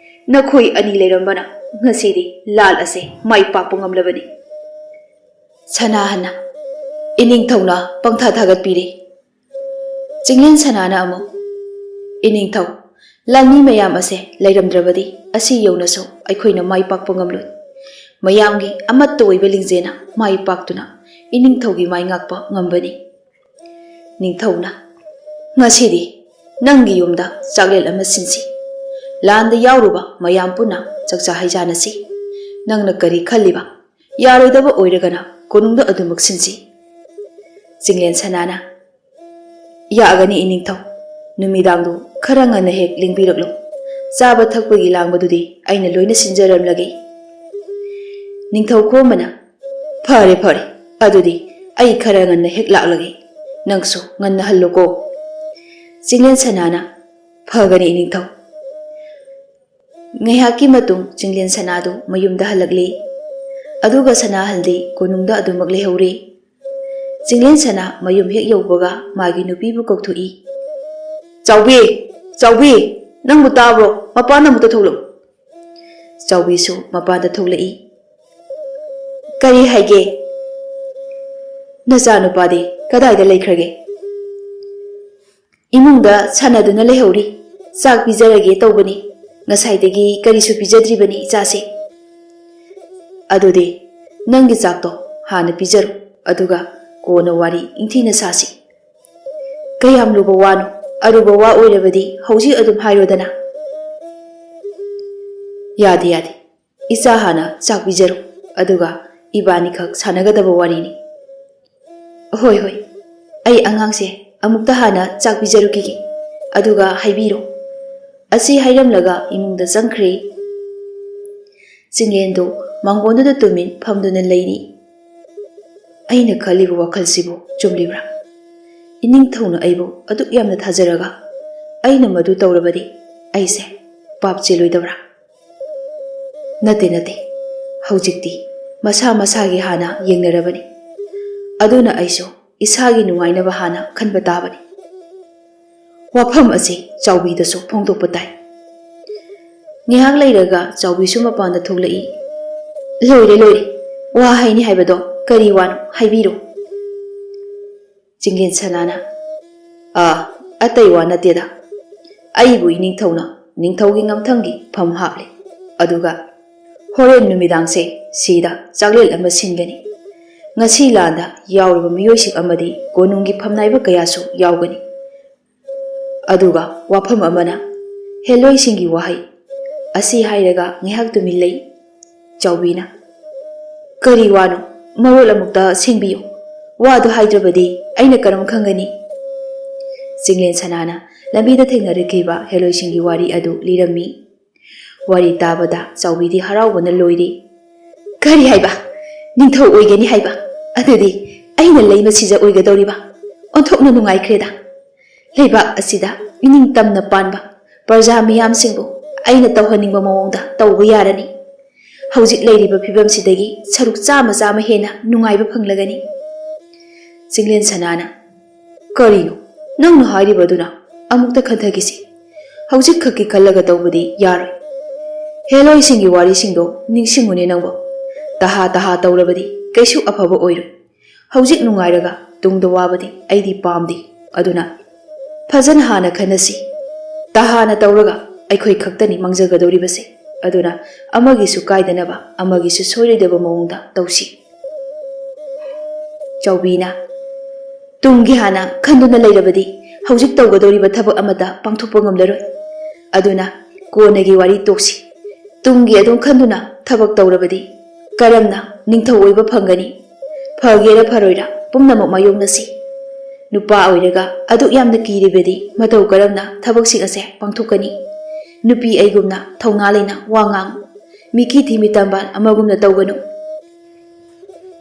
ꯅꯈꯣꯏ ꯑꯅꯤ ꯂꯩꯔꯝꯕꯅ ꯉꯁꯤꯗꯤ ꯂꯥꯜ ꯑꯁꯦ ꯃꯥꯏ ꯄꯥꯛꯄ ꯉꯝꯂꯕꯅꯤ"꯫ ꯁꯅꯥꯍꯟꯅ, "ꯏꯅꯤꯡꯊꯧꯅ ꯄꯪꯊꯥ ꯊꯥꯒꯠꯄꯤꯔꯦ"꯫ ꯆꯤꯡꯂꯦꯟ ꯁꯅꯥꯅ ꯑꯃꯨꯛ, "ꯏꯅꯤꯡꯊꯧ, ꯂꯥꯟꯃꯤ ꯃꯌꯥꯝ ꯑꯁꯦ ꯂꯩꯔꯝꯗ꯭ꯔꯕꯗꯤ ꯑꯁꯤ ꯌꯧꯅꯁꯨ ꯑꯩꯈꯣꯏꯅ ꯃꯥꯏ ꯄꯥꯛꯄ ꯉꯝꯂꯣꯏ꯫ ꯃꯌꯥꯝꯒꯤ ꯑꯃꯠꯇ ꯑꯣꯏꯕ ꯂꯤꯡꯖꯦꯜꯅ ꯃꯥꯏ ꯄꯥꯛꯇꯨꯅ ꯏꯅꯤꯡꯊꯧꯒꯤ ꯃꯥꯏ ꯉꯥꯛꯄ ꯉꯝꯕꯅꯤ"꯫ ꯅꯤꯡꯊꯧꯅ, "ꯉꯁꯤꯗꯤ ꯅꯪꯒꯤ ꯌꯨꯝꯗ ꯆꯥꯛꯂꯦꯟ ꯑꯃ ꯁꯤꯟꯁꯤ꯫ ꯂꯥꯟꯗ ꯌꯥꯎꯔꯨꯕ ꯃꯌꯥꯝ ꯄꯨꯟꯅ ꯆꯥꯛꯆꯥ ꯍꯩꯖꯥꯟꯅꯁꯤ꯫ ꯅꯪꯅ ꯀꯔꯤ ꯈꯜꯂꯤꯕ? ꯌꯥꯔꯣꯏꯗꯕ ꯑꯣꯏꯔꯒꯅ ꯀꯣꯅꯨꯡꯗ ꯑꯗꯨꯃꯛ ꯁꯤꯟꯁꯤ"꯫ ꯆꯤꯡꯂꯦꯟ ꯁꯅꯥꯅ, "ꯌꯥꯒꯅꯤ ꯏꯅꯤꯡꯊꯧ꯫ ꯅꯨꯃꯤꯗꯥꯡꯗꯨ ꯈꯔ ꯉꯟꯅ ꯍꯦꯛ ꯂꯦꯡꯕꯤꯔꯛꯂꯨ꯫ ꯆꯥꯕ ꯊꯛꯄꯒꯤ ꯂꯥꯡꯕꯗꯨꯗꯤ ꯑꯩꯅ ꯂꯣꯏꯅ ꯁꯤꯟꯖꯔꯝꯂꯒꯦ"꯫ ꯅꯤꯡꯊꯧ ꯈꯣꯝꯕꯅ, "ꯐꯔꯦ, ꯐꯔꯦ꯫ ꯑꯗꯨꯗꯤ ꯑꯩ ꯈꯔ ꯉꯟꯅ ꯍꯦꯛ ꯂꯥꯛꯂꯒꯦ꯫ ꯅꯪꯁꯨ ꯉꯟꯅ ꯍꯜꯂꯨꯀꯣ"꯫ ꯆꯤꯡꯂꯦꯟ ꯁꯅꯥꯅ, "ꯐꯒꯅꯤ ꯏꯅꯤꯡꯊꯧ"꯫ ꯉꯥꯏꯍꯥꯛꯀꯤ ꯃꯇꯨꯡ ꯆꯤꯡꯂꯦꯟ ꯁꯅꯥꯗꯨ ꯃꯌꯨꯝꯗ ꯍꯜꯂꯛꯂꯤ꯫ ꯑꯗꯨꯒ ꯁꯅꯥꯍꯟꯗꯤ ꯀꯣꯅꯨꯡꯗ ꯑꯗꯨꯃꯛ ꯂꯩꯍꯧꯔꯤ꯫ ꯆꯤꯡꯂꯦꯟ ꯁꯅꯥ ꯃꯌꯨꯝ ꯍꯦꯛ ꯌꯧꯕꯒ ꯃꯥꯒꯤ ꯅꯨꯄꯤꯕꯨ ꯀꯧꯊꯣꯛꯏ꯫ "ꯆꯥꯎꯕꯤ, ꯆꯥꯎꯕꯤ, ꯅꯪꯕꯨ ꯇꯥꯕ꯭ꯔꯣ? ꯃꯄꯥꯟꯗ ꯑꯃꯨꯛꯇ ꯊꯣꯛꯂꯛꯎ꯫" ꯆꯥꯎꯕꯤꯁꯨ ꯃꯄꯥꯟꯗ ꯊꯣꯛꯂꯛꯏ꯫ "ꯀꯔꯤ ꯍꯥꯏꯒꯦ? ꯅꯆꯥꯅꯨꯄꯥꯗꯤ ꯀꯗꯥꯏꯗ ꯂꯩꯈ꯭ꯔꯒꯦ?" "ꯏꯃꯨꯡꯗ ꯁꯥꯟꯅꯗꯨꯅ ꯂꯩꯍꯧꯔꯤ꯫ ꯆꯥꯛ ꯄꯤꯖꯔꯒꯦ ꯇꯧꯕꯅꯤ꯫ ꯉꯁꯥꯏꯗꯒꯤ ꯀꯔꯤꯁꯨ ꯄꯤꯖꯗ꯭ꯔꯤꯕꯅꯤ ꯏꯆꯥꯁꯦ꯫" "ꯑꯗꯨꯗꯤ ꯅꯪꯒꯤ ꯆꯥꯛꯇꯣ ꯍꯥꯟꯅ ꯄꯤꯖꯔꯣ, ꯑꯗꯨꯒ ꯀꯣꯟꯅ ꯋꯥꯔꯤ ꯏꯪꯊꯤꯅ ꯁꯥꯁꯤ꯫" "ꯀꯌꯥꯝ ꯂꯨꯕ ꯋꯥꯅꯣ? ꯑꯔꯨꯕ ꯋꯥ ꯑꯣꯏꯔꯕꯗꯤ ꯍꯧꯖꯤꯛ ꯑꯗꯨꯝ ꯍꯥꯏꯔꯣꯗꯅ꯫" "ꯌꯥꯗꯦ, ꯌꯥꯗꯦ꯫ ꯏꯆꯥ ꯍꯥꯟꯅ ꯆꯥꯛ ꯄꯤꯖꯔꯣ, ꯑꯗꯨꯒ ꯏꯕꯥꯅꯤꯈꯛ ꯁꯥꯟꯅꯒꯗꯕ ꯋꯥꯔꯤꯅꯤ꯫" "ꯍꯣꯏ, ꯍꯣꯏ꯫ ꯑꯩ ꯑꯉꯥꯡꯁꯦ ꯑꯃꯨꯛꯇ ꯍꯥꯟꯅ ꯆꯥꯛ ꯄꯤꯖꯔꯨꯈꯤꯒꯦ, ꯑꯗꯨꯒ ꯍꯥꯏꯕꯤꯔꯣ꯫" ꯑꯁꯤ ꯍꯥꯏꯔꯝꯂꯒ ꯏꯃꯨꯡꯗ ꯆꯪꯈ꯭ꯔꯦ꯫ ꯆꯤꯡꯂꯦꯟꯗꯨ ꯃꯥꯡꯒꯣꯟꯗꯨꯗ ꯇꯨꯃꯤꯟ ꯐꯝꯗꯨꯅ ꯂꯩꯔꯤ꯫ "ꯑꯩꯅ ꯈꯜꯂꯤꯕ ꯋꯥꯈꯜꯁꯤꯕꯨ ꯆꯨꯝꯂꯤꯕ꯭ꯔꯥ? ꯏꯅꯤꯡꯊꯧꯅ ꯑꯩꯕꯨ ꯑꯗꯨꯛ ꯌꯥꯝꯅ ꯊꯥꯖꯔꯒ ꯑꯩꯅ ꯃꯗꯨ ꯇꯧꯔꯕꯗꯤ ꯑꯩꯁꯦ ꯄꯥꯞ ꯆꯦꯜꯂꯣꯏꯗꯕ꯭ꯔꯥ? ꯅꯠꯇꯦ, ꯅꯠꯇꯦ꯫ ꯍꯧꯖꯤꯛꯇꯤ ꯃꯁꯥ ꯃꯁꯥꯒꯤ ꯍꯥꯟꯅ ꯌꯦꯡꯅꯔꯕꯅꯤ꯫ ꯑꯗꯨꯅ ꯑꯩꯁꯨ ꯏꯁꯥꯒꯤ ꯅꯨꯡꯉꯥꯏꯅꯕ ꯍꯥꯟꯅ ꯈꯟꯕ ꯇꯥꯕꯅꯤ꯫" ꯋꯥꯐꯝ ꯑꯁꯤ ꯆꯥꯎꯕꯤꯗꯁꯨ ꯐꯣꯡꯗꯣꯛꯄ ꯇꯥꯏ꯫ ꯉꯥꯏꯍꯥꯛ ꯂꯩꯔꯒ ꯆꯥꯎꯕꯤꯁꯨ ꯃꯄꯥꯟꯗ ꯊꯣꯛꯂꯛꯏ꯫ "ꯂꯣꯏꯔꯦ, ꯂꯣꯏꯔꯦ꯫ ꯋꯥ ꯍꯥꯏꯅꯤ ꯍꯥꯏꯕꯗꯣ ꯀꯔꯤ ꯋꯥꯅꯣ? ꯍꯥꯏꯕꯤꯔꯣ꯫" ꯆꯤꯡꯂꯦꯟ ꯁꯅꯥꯅ, "ꯑꯥ, ꯑꯇꯩ ꯋꯥ ꯅꯠꯇꯦꯗ꯫ ꯑꯩꯕꯨ ꯏꯅꯤꯡꯊꯧꯅ ꯅꯤꯡꯊꯧꯒꯤ ꯉꯝꯊꯪꯒꯤ ꯐꯝ ꯍꯥꯞꯂꯦ꯫ ꯑꯗꯨꯒ ꯍꯣꯔꯦꯟ ꯅꯨꯃꯤꯗꯥꯡꯁꯦ ꯁꯤꯗ ꯆꯥꯛꯂꯦꯟ ꯑꯃ ꯁꯤꯟꯒꯅꯤ꯫ ꯉꯁꯤ ꯂꯥꯟꯗ ꯌꯥꯎꯔꯤꯕ ꯃꯤꯑꯣꯏꯁꯤꯡ ꯑꯃꯗꯤ ꯀꯣꯅꯨꯡꯒꯤ ꯐꯝꯅꯥꯏꯕ ꯀꯌꯥꯁꯨ ꯌꯥꯎꯒꯅꯤ꯫ ꯑꯗꯨꯒ ꯋꯥꯐꯝ ꯑꯃꯅ, ꯍꯦꯂꯣꯏꯁꯤꯡꯒꯤ ꯋꯥꯍꯩ꯫" ꯑꯁꯤ ꯍꯥꯏꯔꯒ ꯉꯥꯏꯍꯥꯛ ꯇꯨꯃꯤꯟ ꯂꯩ꯫ ꯆꯥꯎꯕꯤꯅ, "ꯀꯔꯤ ꯋꯥꯅꯣ? ꯃꯔꯣꯜ ꯑꯃꯨꯛꯇ ꯁꯦꯡꯕꯤꯌꯨ꯫ ꯋꯥꯗꯨ ꯍꯥꯏꯗ꯭ꯔꯕꯗꯤ ꯑꯩꯅ ꯀꯔꯝ ꯈꯪꯒꯅꯤ?" ꯆꯤꯡꯂꯦꯟ ꯁꯅꯥꯅ ꯂꯝꯕꯤꯗ ꯊꯦꯡꯅꯔꯛꯈꯤꯕ ꯍꯦꯂꯣꯏꯁꯤꯡꯒꯤ ꯋꯥꯔꯤ ꯑꯗꯨ ꯂꯤꯔꯝꯃꯤ꯫ ꯋꯥꯔꯤ ꯇꯥꯕꯗ ꯆꯥꯎꯕꯤꯗꯤ ꯍꯔꯥꯎꯕꯅ ꯂꯣꯏꯔꯦ꯫ "ꯀꯔꯤ ꯍꯥꯏꯕ? ꯅꯤꯡꯊꯧ ꯑꯣꯏꯒꯅꯤ ꯍꯥꯏꯕ? ꯑꯗꯨꯗꯤ ꯑꯩꯅ ꯂꯩꯃ ꯁꯤꯖ ꯑꯣꯏꯒꯗꯧꯔꯤꯕ? ꯑꯣꯟꯊꯣꯛꯅ ꯅꯨꯡꯉꯥꯏꯈ꯭ꯔꯦꯗ꯫ ꯂꯩꯕꯥꯛ ꯑꯁꯤꯗ ꯏꯅꯤꯡ ꯇꯝꯅ ꯄꯥꯟꯕ ꯄ꯭ꯔꯖꯥ ꯃꯤꯌꯥꯝꯁꯤꯡꯕꯨ ꯑꯩꯅ ꯇꯧꯍꯟꯅꯤꯡꯕ ꯃꯑꯣꯡꯗ ꯇꯧꯕ ꯌꯥꯔꯅꯤ꯫ ꯍꯧꯖꯤꯛ ꯂꯩꯔꯤꯕ ꯐꯤꯕꯝꯁꯤꯗꯒꯤ ꯁꯔꯨꯛ ꯆꯥꯝꯃ ꯆꯥꯝꯃ ꯍꯦꯟꯅ ꯅꯨꯡꯉꯥꯏꯕ ꯐꯪꯂꯒꯅꯤ꯫" ꯆꯤꯡꯂꯦꯟ ꯁꯅꯥꯅ, "ꯀꯔꯤꯅꯣ ꯅꯪꯅ ꯍꯥꯏꯔꯤꯕꯗꯨꯅ? ꯑꯃꯨꯛꯇ ꯈꯟꯊꯈꯤꯁꯤ꯫ ꯍꯧꯖꯤꯛ ꯈꯛꯀꯤ ꯈꯜꯂꯒ ꯇꯧꯕꯗꯤ ꯌꯥꯔꯣꯏ꯫ ꯍꯦꯂꯣꯏꯁꯤꯡꯒꯤ ꯋꯥꯔꯤꯁꯤꯡꯗꯣ ꯅꯤꯡꯁꯤꯡꯉꯨꯅꯦ ꯅꯪꯕꯣ꯫ ꯇꯍꯥ ꯇꯍꯥ ꯇꯧꯔꯕꯗꯤ ꯀꯩꯁꯨ ꯑꯐꯕ ꯑꯣꯏꯔꯣꯏ꯫ ꯍꯧꯖꯤꯛ ꯅꯨꯡꯉꯥꯏꯔꯒ ꯇꯨꯡꯗ ꯋꯥꯕꯗꯤ ꯑꯩꯗꯤ ꯄꯥꯝꯗꯦ꯫ ꯑꯗꯨꯅ ꯐꯖꯅ ꯍꯥꯟꯅ ꯈꯟꯅꯁꯤ꯫ ꯇꯍꯥꯅ ꯇꯧꯔꯒ ꯑꯩꯈꯣꯏ ꯈꯛꯇꯅꯤ ꯃꯥꯡꯖꯒꯗꯧꯔꯤꯕꯁꯦ꯫ ꯑꯗꯨꯅ ꯑꯃꯒꯤꯁꯨ ꯀꯥꯏꯗꯅꯕ, ꯑꯃꯒꯤꯁꯨ ꯁꯣꯏꯔꯣꯏꯗꯕ ꯃꯑꯣꯡꯗ ꯇꯧꯁꯤ꯫" ꯆꯥꯎꯕꯤꯅ, "ꯇꯨꯡꯒꯤ ꯍꯥꯟꯅ ꯈꯟꯗꯨꯅ ꯂꯩꯔꯕꯗꯤ ꯍꯧꯖꯤꯛ ꯇꯧꯒꯗꯧꯔꯤꯕ ꯊꯕꯛ ꯑꯃꯠꯇ ꯄꯥꯡꯊꯣꯛꯄ ꯉꯝꯂꯔꯣꯏ꯫ ꯑꯗꯨꯅ ꯀꯣꯟꯅꯒꯤ ꯋꯥꯔꯤ ꯇꯣꯛꯁꯤ꯫ ꯇꯨꯡꯒꯤ ꯑꯗꯨꯝ ꯈꯟꯗꯨꯅ ꯊꯕꯛ ꯇꯧꯔꯕꯗꯤ ꯀꯔꯝꯅ ꯅꯤꯡꯊꯧ ꯑꯣꯏꯕ ꯐꯪꯒꯅꯤ? ꯐꯒꯦꯔꯥ ꯐꯔꯣꯏꯔꯥ ꯄꯨꯝꯅꯃꯛ ꯃꯥꯌꯣꯛꯅꯁꯤ꯫ ꯅꯨꯄꯥ ꯑꯣꯏꯔꯒ ꯑꯗꯨꯛ ꯌꯥꯝꯅ ꯀꯤꯔꯤꯕꯗꯤ ꯃꯇꯧ ꯀꯔꯝꯅ ꯊꯕꯛꯁꯤꯡ ꯑꯁꯦ ꯄꯥꯡꯊꯣꯛꯀꯅꯤ? ꯅꯨꯄꯤ ꯑꯩꯒꯨꯝꯅ ꯊꯧꯅꯥ ꯂꯩꯅ ꯋꯥ ꯉꯥꯡ꯫ ꯃꯤꯀꯤ ꯊꯤꯃꯤ ꯇꯝꯕꯥꯜ ꯑꯃꯒꯨꯝꯅ ꯇꯧꯒꯅꯨ꯫"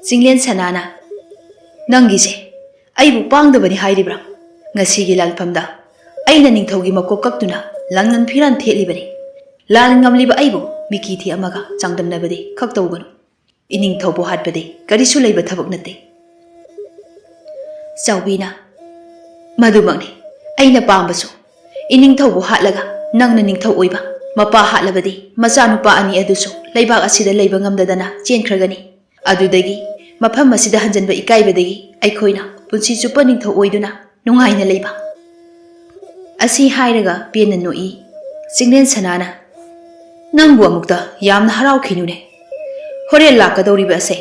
ꯆꯤꯡꯂꯦꯟ ꯁꯅꯥꯅ, "ꯅꯪꯒꯤꯁꯦ ꯑꯩꯕꯨ ꯄꯥꯡꯗꯕꯅꯤ ꯍꯥꯏꯔꯤꯕ꯭ꯔꯥ? ꯉꯁꯤꯒꯤ ꯂꯥꯟꯐꯝꯗ ꯑꯩꯅ ꯅꯤꯡꯊꯧꯒꯤ ꯃꯀꯣꯛ ꯀꯛꯇꯨꯅ ꯂꯥꯟꯉꯝ ꯐꯤꯔꯥꯟ ꯊꯦꯠꯂꯤꯕꯅꯤ꯫ ꯂꯥꯟ ꯉꯝꯂꯤꯕ ꯑꯩꯕꯨ ꯃꯤꯀꯤ ꯊꯤ ꯑꯃꯒ ꯆꯥꯡꯗꯝꯅꯕꯗꯤ ꯈꯛ ꯇꯧꯒꯅꯨ꯫ ꯏꯅꯤꯡꯊꯧꯕꯨ ꯍꯥꯠꯄꯗꯤ ꯀꯔꯤꯁꯨ ꯂꯩꯕ ꯊꯕꯛ ꯅꯠꯇꯦ꯫" ꯆꯥꯎꯕꯤꯅ, "ꯃꯗꯨꯃꯛꯅꯤ ꯑꯩꯅ ꯄꯥꯝꯕꯁꯨ꯫ ꯏꯅꯤꯡꯊꯧꯕꯨ ꯍꯥꯠꯂꯒ ꯅꯪꯅ ꯅꯤꯡꯊꯧ ꯑꯣꯏꯕ, ꯃꯄꯥ ꯍꯥꯠꯂꯕꯗꯤ ꯃꯆꯥꯅꯨꯄꯥ ꯑꯅꯤ ꯑꯗꯨꯁꯨ ꯂꯩꯕꯥꯛ ꯑꯁꯤꯗ ꯂꯩꯕ ꯉꯝꯗꯗꯅ ꯆꯦꯟꯈ꯭ꯔꯒꯅꯤ꯫ ꯑꯗꯨꯗꯒꯤ ꯃꯐꯝ ꯑꯁꯤꯗ ꯍꯟꯖꯟꯕ ꯏꯀꯥꯏꯕꯗꯒꯤ ꯑꯩꯈꯣꯏꯅ ꯄꯨꯟꯁꯤ ꯆꯨꯞꯄ ꯅꯤꯡꯊꯧ ꯑꯣꯏꯗꯨꯅ ꯅꯨꯡꯉꯥꯏꯅ ꯂꯩꯕ꯫" ꯑꯁꯤ ꯍꯥꯏꯔꯒ ꯄꯦꯟꯅ ꯅꯣꯛꯏ꯫ ꯆꯤꯡꯂꯦꯟ ꯁꯅꯥꯅ, "ꯅꯪꯕꯨ ꯑꯃꯨꯛꯇ ꯌꯥꯝꯅ ꯍꯔꯥꯎꯈꯤꯅꯨꯅꯦ꯫ ꯍꯣꯔꯦꯟ ꯂꯥꯛꯀꯗꯧꯔꯤꯕ ꯑꯁꯦ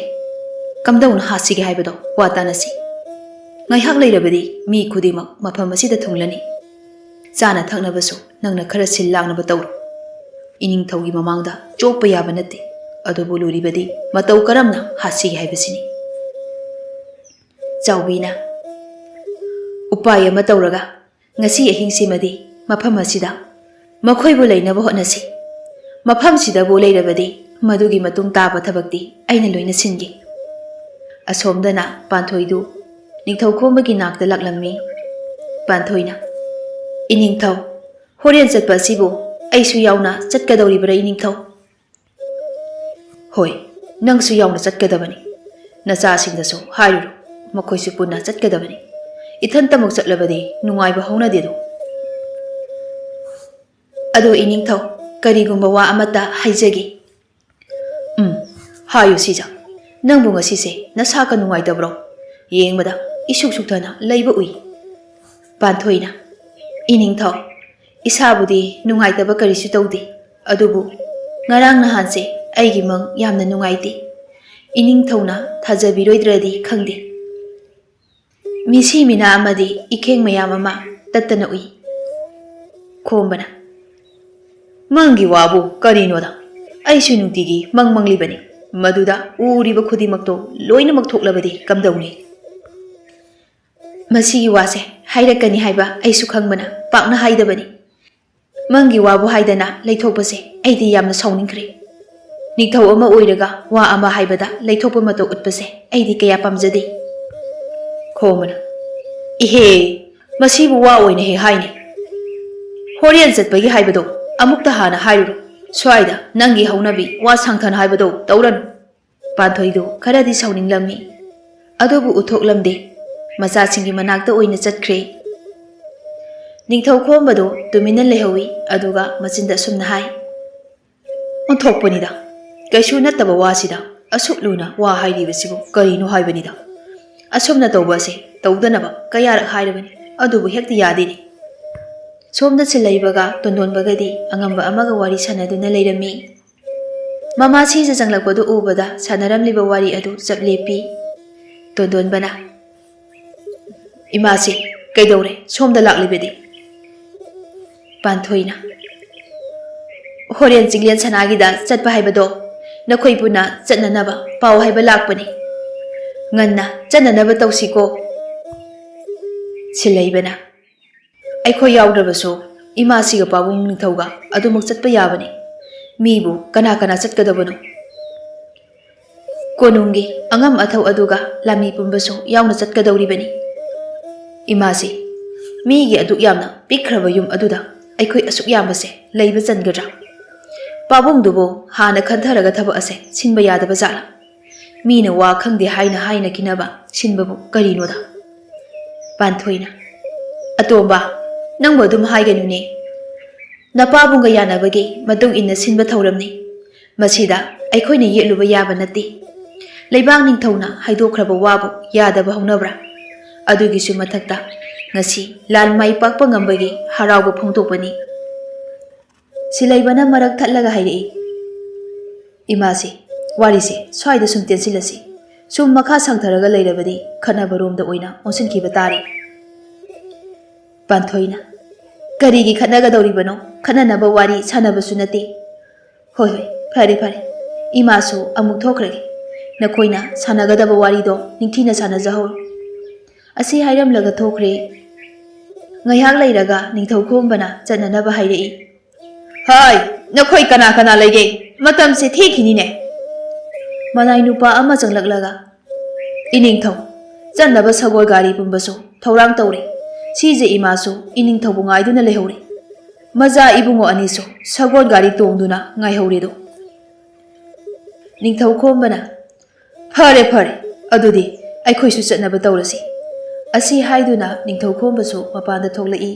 ꯀꯝꯗꯧꯅ ꯍꯥꯠꯁꯤꯒꯦ ꯍꯥꯏꯕꯗꯣ ꯋꯥ ꯇꯥꯅꯁꯤ꯫ ꯉꯥꯏꯍꯥꯛ ꯂꯩꯔꯕꯗꯤ ꯃꯤ ꯈꯨꯗꯤꯡꯃꯛ ꯃꯐꯝ ꯑꯁꯤꯗ ꯊꯨꯡꯂꯅꯤ꯫ ꯆꯥꯅ ꯊꯛꯅꯕꯁꯨ ꯅꯪꯅ ꯈꯔ ꯁꯤꯜ ꯂꯥꯡꯅꯕ ꯇꯧꯔꯣ꯫ ꯏꯅꯤꯡꯊꯧꯒꯤ ꯃꯃꯥꯡꯗ ꯆꯣꯞꯄ ꯌꯥꯕ ꯅꯠꯇꯦ, ꯑꯗꯨꯕꯨ ꯂꯨꯔꯤꯕꯗꯤ ꯃꯇꯧ ꯀꯔꯝꯅ ꯍꯥꯠꯁꯤꯒꯦ ꯍꯥꯏꯕꯁꯤꯅꯤ꯫" ꯆꯥꯎꯕꯤꯅ, "ꯎꯄꯥꯏ ꯑꯃ ꯇꯧꯔꯒ ꯉꯁꯤ ꯑꯍꯤꯡꯁꯤꯃꯗꯤ ꯃꯐꯝ ꯑꯁꯤꯗ ꯃꯈꯣꯏꯕꯨ ꯂꯩꯅꯕ ꯍꯣꯠꯅꯁꯤ꯫ ꯃꯐꯝꯁꯤꯗꯕꯨ ꯂꯩꯔꯕꯗꯤ ꯃꯗꯨꯒꯤ ꯃꯇꯨꯡ ꯇꯥꯕ ꯊꯕꯛꯇꯤ ꯑꯩꯅ ꯂꯣꯏꯅ ꯁꯤꯟꯒꯦ꯫" ꯑꯁꯣꯝꯗꯅ ꯄꯥꯟꯊꯣꯏꯗꯨ ꯅꯤꯡꯊꯧ ꯈꯣꯝꯕꯒꯤ ꯅꯥꯛꯇ ꯂꯥꯛꯂꯝꯃꯤ꯫ ꯄꯥꯟꯊꯣꯏꯅ, "ꯏꯅꯤꯡꯊꯧ, ꯍꯣꯔꯦꯟ ꯆꯠꯄ ꯑꯁꯤꯕꯨ ꯑꯩꯁꯨ ꯌꯥꯎꯅ ꯆꯠꯀꯗꯧꯔꯤꯕꯔꯥ ꯏꯅꯤꯡꯊꯧ?" "ꯍꯣꯏ, ꯅꯪꯁꯨ ꯌꯥꯎꯅ ꯆꯠꯀꯗꯕꯅꯤ꯫ ꯅꯆꯥꯁꯤꯡꯗꯁꯨ ꯍꯥꯏꯔꯨꯔꯣ꯫ ꯃꯈꯣꯏꯁꯨ ꯄꯨꯟꯅ ꯆꯠꯀꯗꯕꯅꯤ꯫ ꯏꯊꯟꯇꯃꯛ ꯆꯠꯂꯕꯗꯤ ꯅꯨꯡꯉꯥꯏꯕ ꯍꯧꯅꯗꯦꯗꯣ꯫ ꯑꯗꯣ ꯏꯅꯤꯡꯊꯧ, ꯀꯔꯤꯒꯨꯝꯕ ꯋꯥ ꯑꯃꯠꯇ ꯍꯥꯏꯖꯒꯦ꯫ ꯎꯝ, ꯍꯥꯏꯌꯨ ꯁꯤꯖ꯫ ꯅꯪꯕꯨ ꯉꯁꯤꯁꯦ ꯅꯁꯥꯒ ꯅꯨꯡꯉꯥꯏꯇꯕ꯭ꯔꯣ? ꯌꯦꯡꯕꯗ ꯏꯁꯨꯛ ꯁꯨꯛꯊꯅ ꯂꯩꯕ ꯎꯏ꯫ ꯄꯥꯟꯊꯣꯏꯅ, ꯏꯅꯤꯡꯊꯧ, ꯏꯁꯥꯕꯨꯗꯤ ꯅꯨꯡꯉꯥꯏꯇꯕ ꯀꯔꯤꯁꯨ ꯇꯧꯗꯦ, ꯑꯗꯨꯕꯨ ꯉꯔꯥꯡ ꯅꯍꯥꯟꯁꯦ ꯑꯩꯒꯤ ꯃꯪ ꯌꯥꯝꯅ ꯅꯨꯡꯉꯥꯏꯇꯦ꯫ ꯏꯅꯤꯡꯊꯧꯅ ꯊꯥꯖꯕꯤꯔꯣꯏꯗ꯭ꯔꯗꯤ ꯈꯪꯗꯦ꯫ ꯃꯤꯁꯤ ꯃꯤꯅꯥ ꯑꯃꯗꯤ ꯏꯈꯦꯡ ꯃꯌꯥꯝ ꯑꯃ ꯇꯠꯇꯅ ꯎꯏ꯫ ꯈꯣꯝꯕꯅ, ꯃꯪꯒꯤ ꯋꯥꯕꯨ ꯀꯔꯤꯅꯣꯗ? ꯑꯩꯁꯨ ꯅꯨꯡꯇꯤꯒꯤ ꯃꯪ ꯃꯪꯂꯤꯕꯅꯤ꯫ ꯃꯗꯨꯗ ꯎꯔꯤꯕ ꯈꯨꯗꯤꯡꯃꯛꯇꯣ ꯂꯣꯏꯅꯃꯛ ꯊꯣꯛꯂꯕꯗꯤ ꯀꯝꯗꯧꯅꯤ? ꯃꯁꯤꯒꯤ ꯋꯥꯁꯦ ꯍꯥꯏꯔꯛꯀꯅꯤ ꯍꯥꯏꯕ ꯑꯩꯁꯨ ꯈꯪꯕꯅ ꯄꯥꯛꯅ ꯍꯥꯏꯗꯕꯅꯤ꯫ ꯃꯪꯒꯤ ꯋꯥꯕꯨ ꯍꯥꯏꯗꯅ ꯂꯩꯊꯣꯛꯄꯁꯦ ꯑꯩꯗꯤ ꯌꯥꯝꯅ ꯁꯥꯎꯅꯤꯡꯈ꯭ꯔꯦ꯫ ꯅꯤꯡꯊꯧ ꯑꯃ ꯑꯣꯏꯔꯒ ꯋꯥ ꯑꯃ ꯍꯥꯏꯕꯗ ꯂꯩꯊꯣꯛꯄ ꯃꯇꯧ ꯎꯠꯄꯁꯦ ꯑꯩꯗꯤ ꯀꯌꯥ ꯄꯥꯝꯖꯗꯦ꯫ ꯈꯣꯝꯕꯅ, ꯏꯍꯦ, ꯃꯁꯤꯕꯨ ꯋꯥ ꯑꯣꯏꯅ ꯍꯦꯛ ꯍꯥꯏꯅꯦ꯫ ꯍꯣꯔꯦꯟ ꯆꯠꯄꯒꯤ ꯍꯥꯏꯕꯗꯣ ꯑꯃꯨꯛꯇ ꯍꯥꯟꯅ ꯍꯥꯏꯔꯨꯔꯣ꯫ ꯁ꯭ꯋꯥꯏꯗ ꯅꯪꯒꯤ ꯍꯧꯅꯕꯤ ꯋꯥ ꯁꯥꯡꯊꯅ ꯍꯥꯏꯕꯗꯣ ꯇꯧꯔꯅꯨ꯫ ꯄꯥꯟꯊꯣꯏꯗꯨ ꯈꯔꯗꯤ ꯁꯥꯎꯅꯤꯡꯂꯝꯃꯤ, ꯑꯗꯨꯕꯨ ꯎꯠꯊꯣꯛꯂꯝꯗꯦ꯫ ꯃꯆꯥꯁꯤꯡꯒꯤ ꯃꯅꯥꯛꯇ ꯑꯣꯏꯅ ꯆꯠꯈ꯭ꯔꯦ꯫ ꯅꯤꯡꯊꯧ ꯈꯣꯝꯕꯗꯨ ꯇꯨꯃꯤꯟꯅ ꯂꯩꯍꯧꯏ, ꯑꯗꯨꯒ ꯃꯆꯤꯟꯗ ꯑꯁꯨꯝꯅ ꯍꯥꯏ, ꯑꯣꯟꯊꯣꯛꯄꯅꯤꯗ, ꯀꯩꯁꯨ ꯅꯠꯇꯕ ꯋꯥꯁꯤꯗ ꯑꯁꯨꯛ ꯂꯨꯅ ꯋꯥ ꯍꯥꯏꯔꯤꯕꯁꯤꯕꯨ ꯀꯔꯤꯅꯣ ꯍꯥꯏꯕꯅꯤꯗ꯫ ꯑꯁꯨꯝꯅ ꯇꯧꯕ ꯑꯁꯦ ꯇꯧꯗꯅꯕ ꯀꯌꯥꯔꯛ ꯍꯥꯏꯔꯕꯅꯤ, ꯑꯗꯨꯕꯨ ꯍꯦꯛꯇ ꯌꯥꯗꯦꯅꯦ꯫ ꯁꯣꯝꯗ ꯁꯤꯜꯍꯩꯕꯒ ꯇꯣꯟꯗꯣꯟꯕꯒꯗꯤ ꯑꯉꯝꯕ ꯑꯃꯒ ꯋꯥꯔꯤ ꯁꯥꯟꯅꯗꯨꯅ ꯂꯩꯔꯝꯃꯤ꯫ ꯃꯃꯥ ꯁꯤꯖ ꯆꯪꯂꯛꯄꯗꯨ ꯎꯕꯗ ꯁꯥꯟꯅꯔꯝꯂꯤꯕ ꯋꯥꯔꯤ ꯑꯗꯨ ꯆꯞ ꯂꯦꯞꯄꯤ꯫ ꯇꯣꯟꯗꯣꯟꯕꯅ, ꯏꯃꯥꯁꯤ ꯀꯩꯗꯧꯔꯦ ꯁꯣꯝꯗ ꯂꯥꯛꯂꯤꯕꯗꯤ? ꯄꯥꯟꯊꯣꯏꯅ, ꯍꯣꯔꯦꯟ ꯆꯤꯡꯂꯦꯟ ꯁꯅꯥꯒꯤꯗ ꯆꯠꯄ ꯍꯥꯏꯕꯗꯣ ꯅꯈꯣꯏ ꯄꯨꯟꯅ ꯆꯠꯅꯅꯕ ꯄꯥꯎ ꯍꯥꯏꯕ ꯂꯥꯛꯄꯅꯤ꯫ ꯉꯟꯅ ꯆꯠꯅꯅꯕ ꯇꯧꯁꯤꯀꯣ꯫ ꯁꯤꯜꯍꯩꯕꯅ, ꯑꯩꯈꯣꯏ ꯌꯥꯎꯗ꯭ꯔꯕꯁꯨ ꯏꯃꯥꯁꯤꯒ ꯄꯥꯕꯨꯡ ꯅꯤꯡꯊꯧꯒ ꯑꯗꯨꯃꯛ ꯆꯠꯄ ꯌꯥꯕꯅꯤ꯫ ꯃꯤꯕꯨ ꯀꯅꯥ ꯀꯅꯥ ꯆꯠꯀꯗꯕꯅꯣ? ꯀꯣꯅꯨꯡꯒꯤ ꯑꯉꯝ ꯑꯊꯧ ꯑꯗꯨꯒ ꯂꯥꯟꯃꯤ ꯄꯨꯝꯕꯁꯨ ꯌꯥꯎꯅ ꯆꯠꯀꯗꯧꯔꯤꯕꯅꯤ꯫ ꯏꯃꯥꯁꯤ, ꯃꯤꯒꯤ ꯑꯗꯨꯛ ꯌꯥꯝꯅ ꯄꯤꯛꯈ꯭ꯔꯕ ꯌꯨꯝ ꯑꯗꯨꯗ ꯑꯩꯈꯣꯏ ꯑꯁꯨꯛ ꯌꯥꯝꯕꯁꯦ ꯂꯩꯕ ꯆꯟꯒꯗ꯭ꯔꯥ? ꯄꯥꯕꯨꯡꯗꯨꯕꯨ ꯍꯥꯟꯅ ꯈꯟꯊꯔꯒ ꯊꯕꯛ ꯑꯁꯦ ꯁꯤꯟꯕ ꯌꯥꯗꯕ ꯖꯥꯠꯂꯥ? ꯃꯤꯅ ꯋꯥ ꯈꯪꯗꯦ ꯍꯥꯏꯅ ꯍꯥꯏꯅꯈꯤꯅꯕ ꯁꯤꯟꯕꯕꯨ ꯀꯔꯤꯅꯣꯗ? ꯄꯥꯟꯊꯣꯏꯅ, "ꯑꯇꯣꯝꯕ, ꯅꯪꯕꯨ ꯑꯗꯨꯝ ꯍꯥꯏꯒꯅꯨꯅꯦ꯫ ꯅꯄꯥꯕꯨꯡꯒ ꯌꯥꯅꯕꯒꯤ ꯃꯇꯨꯡ ꯏꯟꯅ ꯁꯤꯟꯕ ꯊꯧꯔꯝꯅꯤ꯫ ꯃꯁꯤꯗ ꯑꯩꯈꯣꯏꯅ ꯌꯦꯠꯂꯨꯕ ꯌꯥꯕ ꯅꯠꯇꯦ꯫ ꯂꯩꯕꯥꯛ ꯅꯤꯡꯊꯧꯅ ꯍꯥꯏꯗꯣꯛꯈ꯭ꯔꯕ ꯋꯥꯕꯨ ꯌꯥꯗꯕ ꯍꯧꯅꯕ꯭ꯔꯥ? ꯑꯗꯨꯒꯤꯁꯨ ꯃꯊꯛꯇ ꯉꯁꯤ ꯂꯥꯟ ꯃꯥꯏ ꯄꯥꯛꯄ ꯉꯝꯕꯒꯤ ꯍꯔꯥꯎꯕ ꯐꯣꯡꯗꯣꯛꯄꯅꯤ꯫" ꯁꯤꯂꯩꯕꯅ ꯃꯔꯛ ꯊꯠꯂꯒ ꯍꯥꯏꯔꯛꯏ, "ꯏꯃꯥꯁꯦ, ꯋꯥꯔꯤꯁꯦ ꯁ꯭ꯋꯥꯏꯗ ꯁꯨꯝ ꯇꯦꯟꯁꯤꯜꯂꯁꯤ꯫ ꯁꯨꯝ ꯃꯈꯥ ꯁꯥꯡꯊꯔꯒ ꯂꯩꯔꯕꯗꯤ ꯈꯠꯅꯕꯔꯣꯝꯗ ꯑꯣꯏꯅ ꯑꯣꯟꯁꯤꯟꯈꯤꯕ ꯇꯥꯔꯦ꯫" ꯄꯥꯟꯊꯣꯏꯅ, "ꯀꯔꯤꯒꯤ ꯈꯠꯅꯒꯗꯧꯔꯤꯕꯅꯣ? ꯈꯠꯅꯅꯕ ꯋꯥꯔꯤ ꯁꯥꯟꯅꯕꯁꯨ ꯅꯠꯇꯦ꯫" "ꯍꯣꯏ, ꯍꯣꯏ, ꯐꯔꯦ, ꯐꯔꯦ꯫ ꯏꯃꯥꯁꯨ ꯑꯃꯨꯛ ꯊꯣꯛꯈ꯭ꯔꯒꯦ꯫ ꯅꯈꯣꯏꯅ ꯁꯥꯟꯅꯒꯗꯕ ꯋꯥꯔꯤꯗꯣ ꯅꯤꯡꯊꯤꯅ ꯁꯥꯟꯅꯖꯍꯧꯔꯣ꯫" ꯑꯁꯤ ꯍꯥꯏꯔꯝꯂꯒ ꯊꯣꯛꯈ꯭ꯔꯦ꯫ ꯉꯥꯏꯍꯥꯛ ꯂꯩꯔꯒ ꯅꯤꯡꯊꯧ ꯈꯣꯝꯕꯅ ꯆꯠꯅꯅꯕ ꯍꯥꯏꯔꯛꯏ꯫ "ꯍꯥꯏ, ꯅꯈꯣꯏ ꯀꯅꯥ ꯀꯅꯥ ꯂꯩꯒꯦ? ꯃꯇꯝꯁꯦ ꯊꯦꯡꯈꯤꯅꯤꯅꯦ꯫" ꯃꯅꯥꯏ ꯅꯨꯄꯥ ꯑꯃ ꯆꯪꯂꯛꯂꯒ, "ꯏꯅꯤꯡꯊꯧ, ꯆꯠꯅꯕ ꯁꯒꯣꯜ ꯒꯥꯔꯤ ꯄꯨꯝꯕꯁꯨ ꯊꯧꯔꯥꯡ ꯇꯧꯔꯦ꯫ ꯁꯤꯖꯦ ꯏꯃꯥꯁꯨ ꯏꯅꯤꯡꯊꯧꯕꯨ ꯉꯥꯏꯗꯨꯅ ꯂꯩꯍꯧꯔꯦ꯫ ꯃꯆꯥ ꯏꯕꯨꯡꯉꯣ ꯑꯅꯤꯁꯨ ꯁꯒꯣꯜ ꯒꯥꯔꯤ ꯇꯣꯡꯗꯨꯅ ꯉꯥꯏꯍꯧꯔꯦꯗꯣ꯫" ꯅꯤꯡꯊꯧ ꯈꯣꯝꯕꯅ, "ꯐꯔꯦ, ꯐꯔꯦ, ꯑꯗꯨꯗꯤ ꯑꯩꯈꯣꯏꯁꯨ ꯆꯠꯅꯕ ꯇꯧꯔꯁꯤ꯫" ꯑꯁꯤ ꯍꯥꯏꯗꯨꯅ ꯅꯤꯡꯊꯧ ꯈꯣꯝꯕꯁꯨ ꯃꯄꯥꯟꯗ ꯊꯣꯛꯂꯛꯏ꯫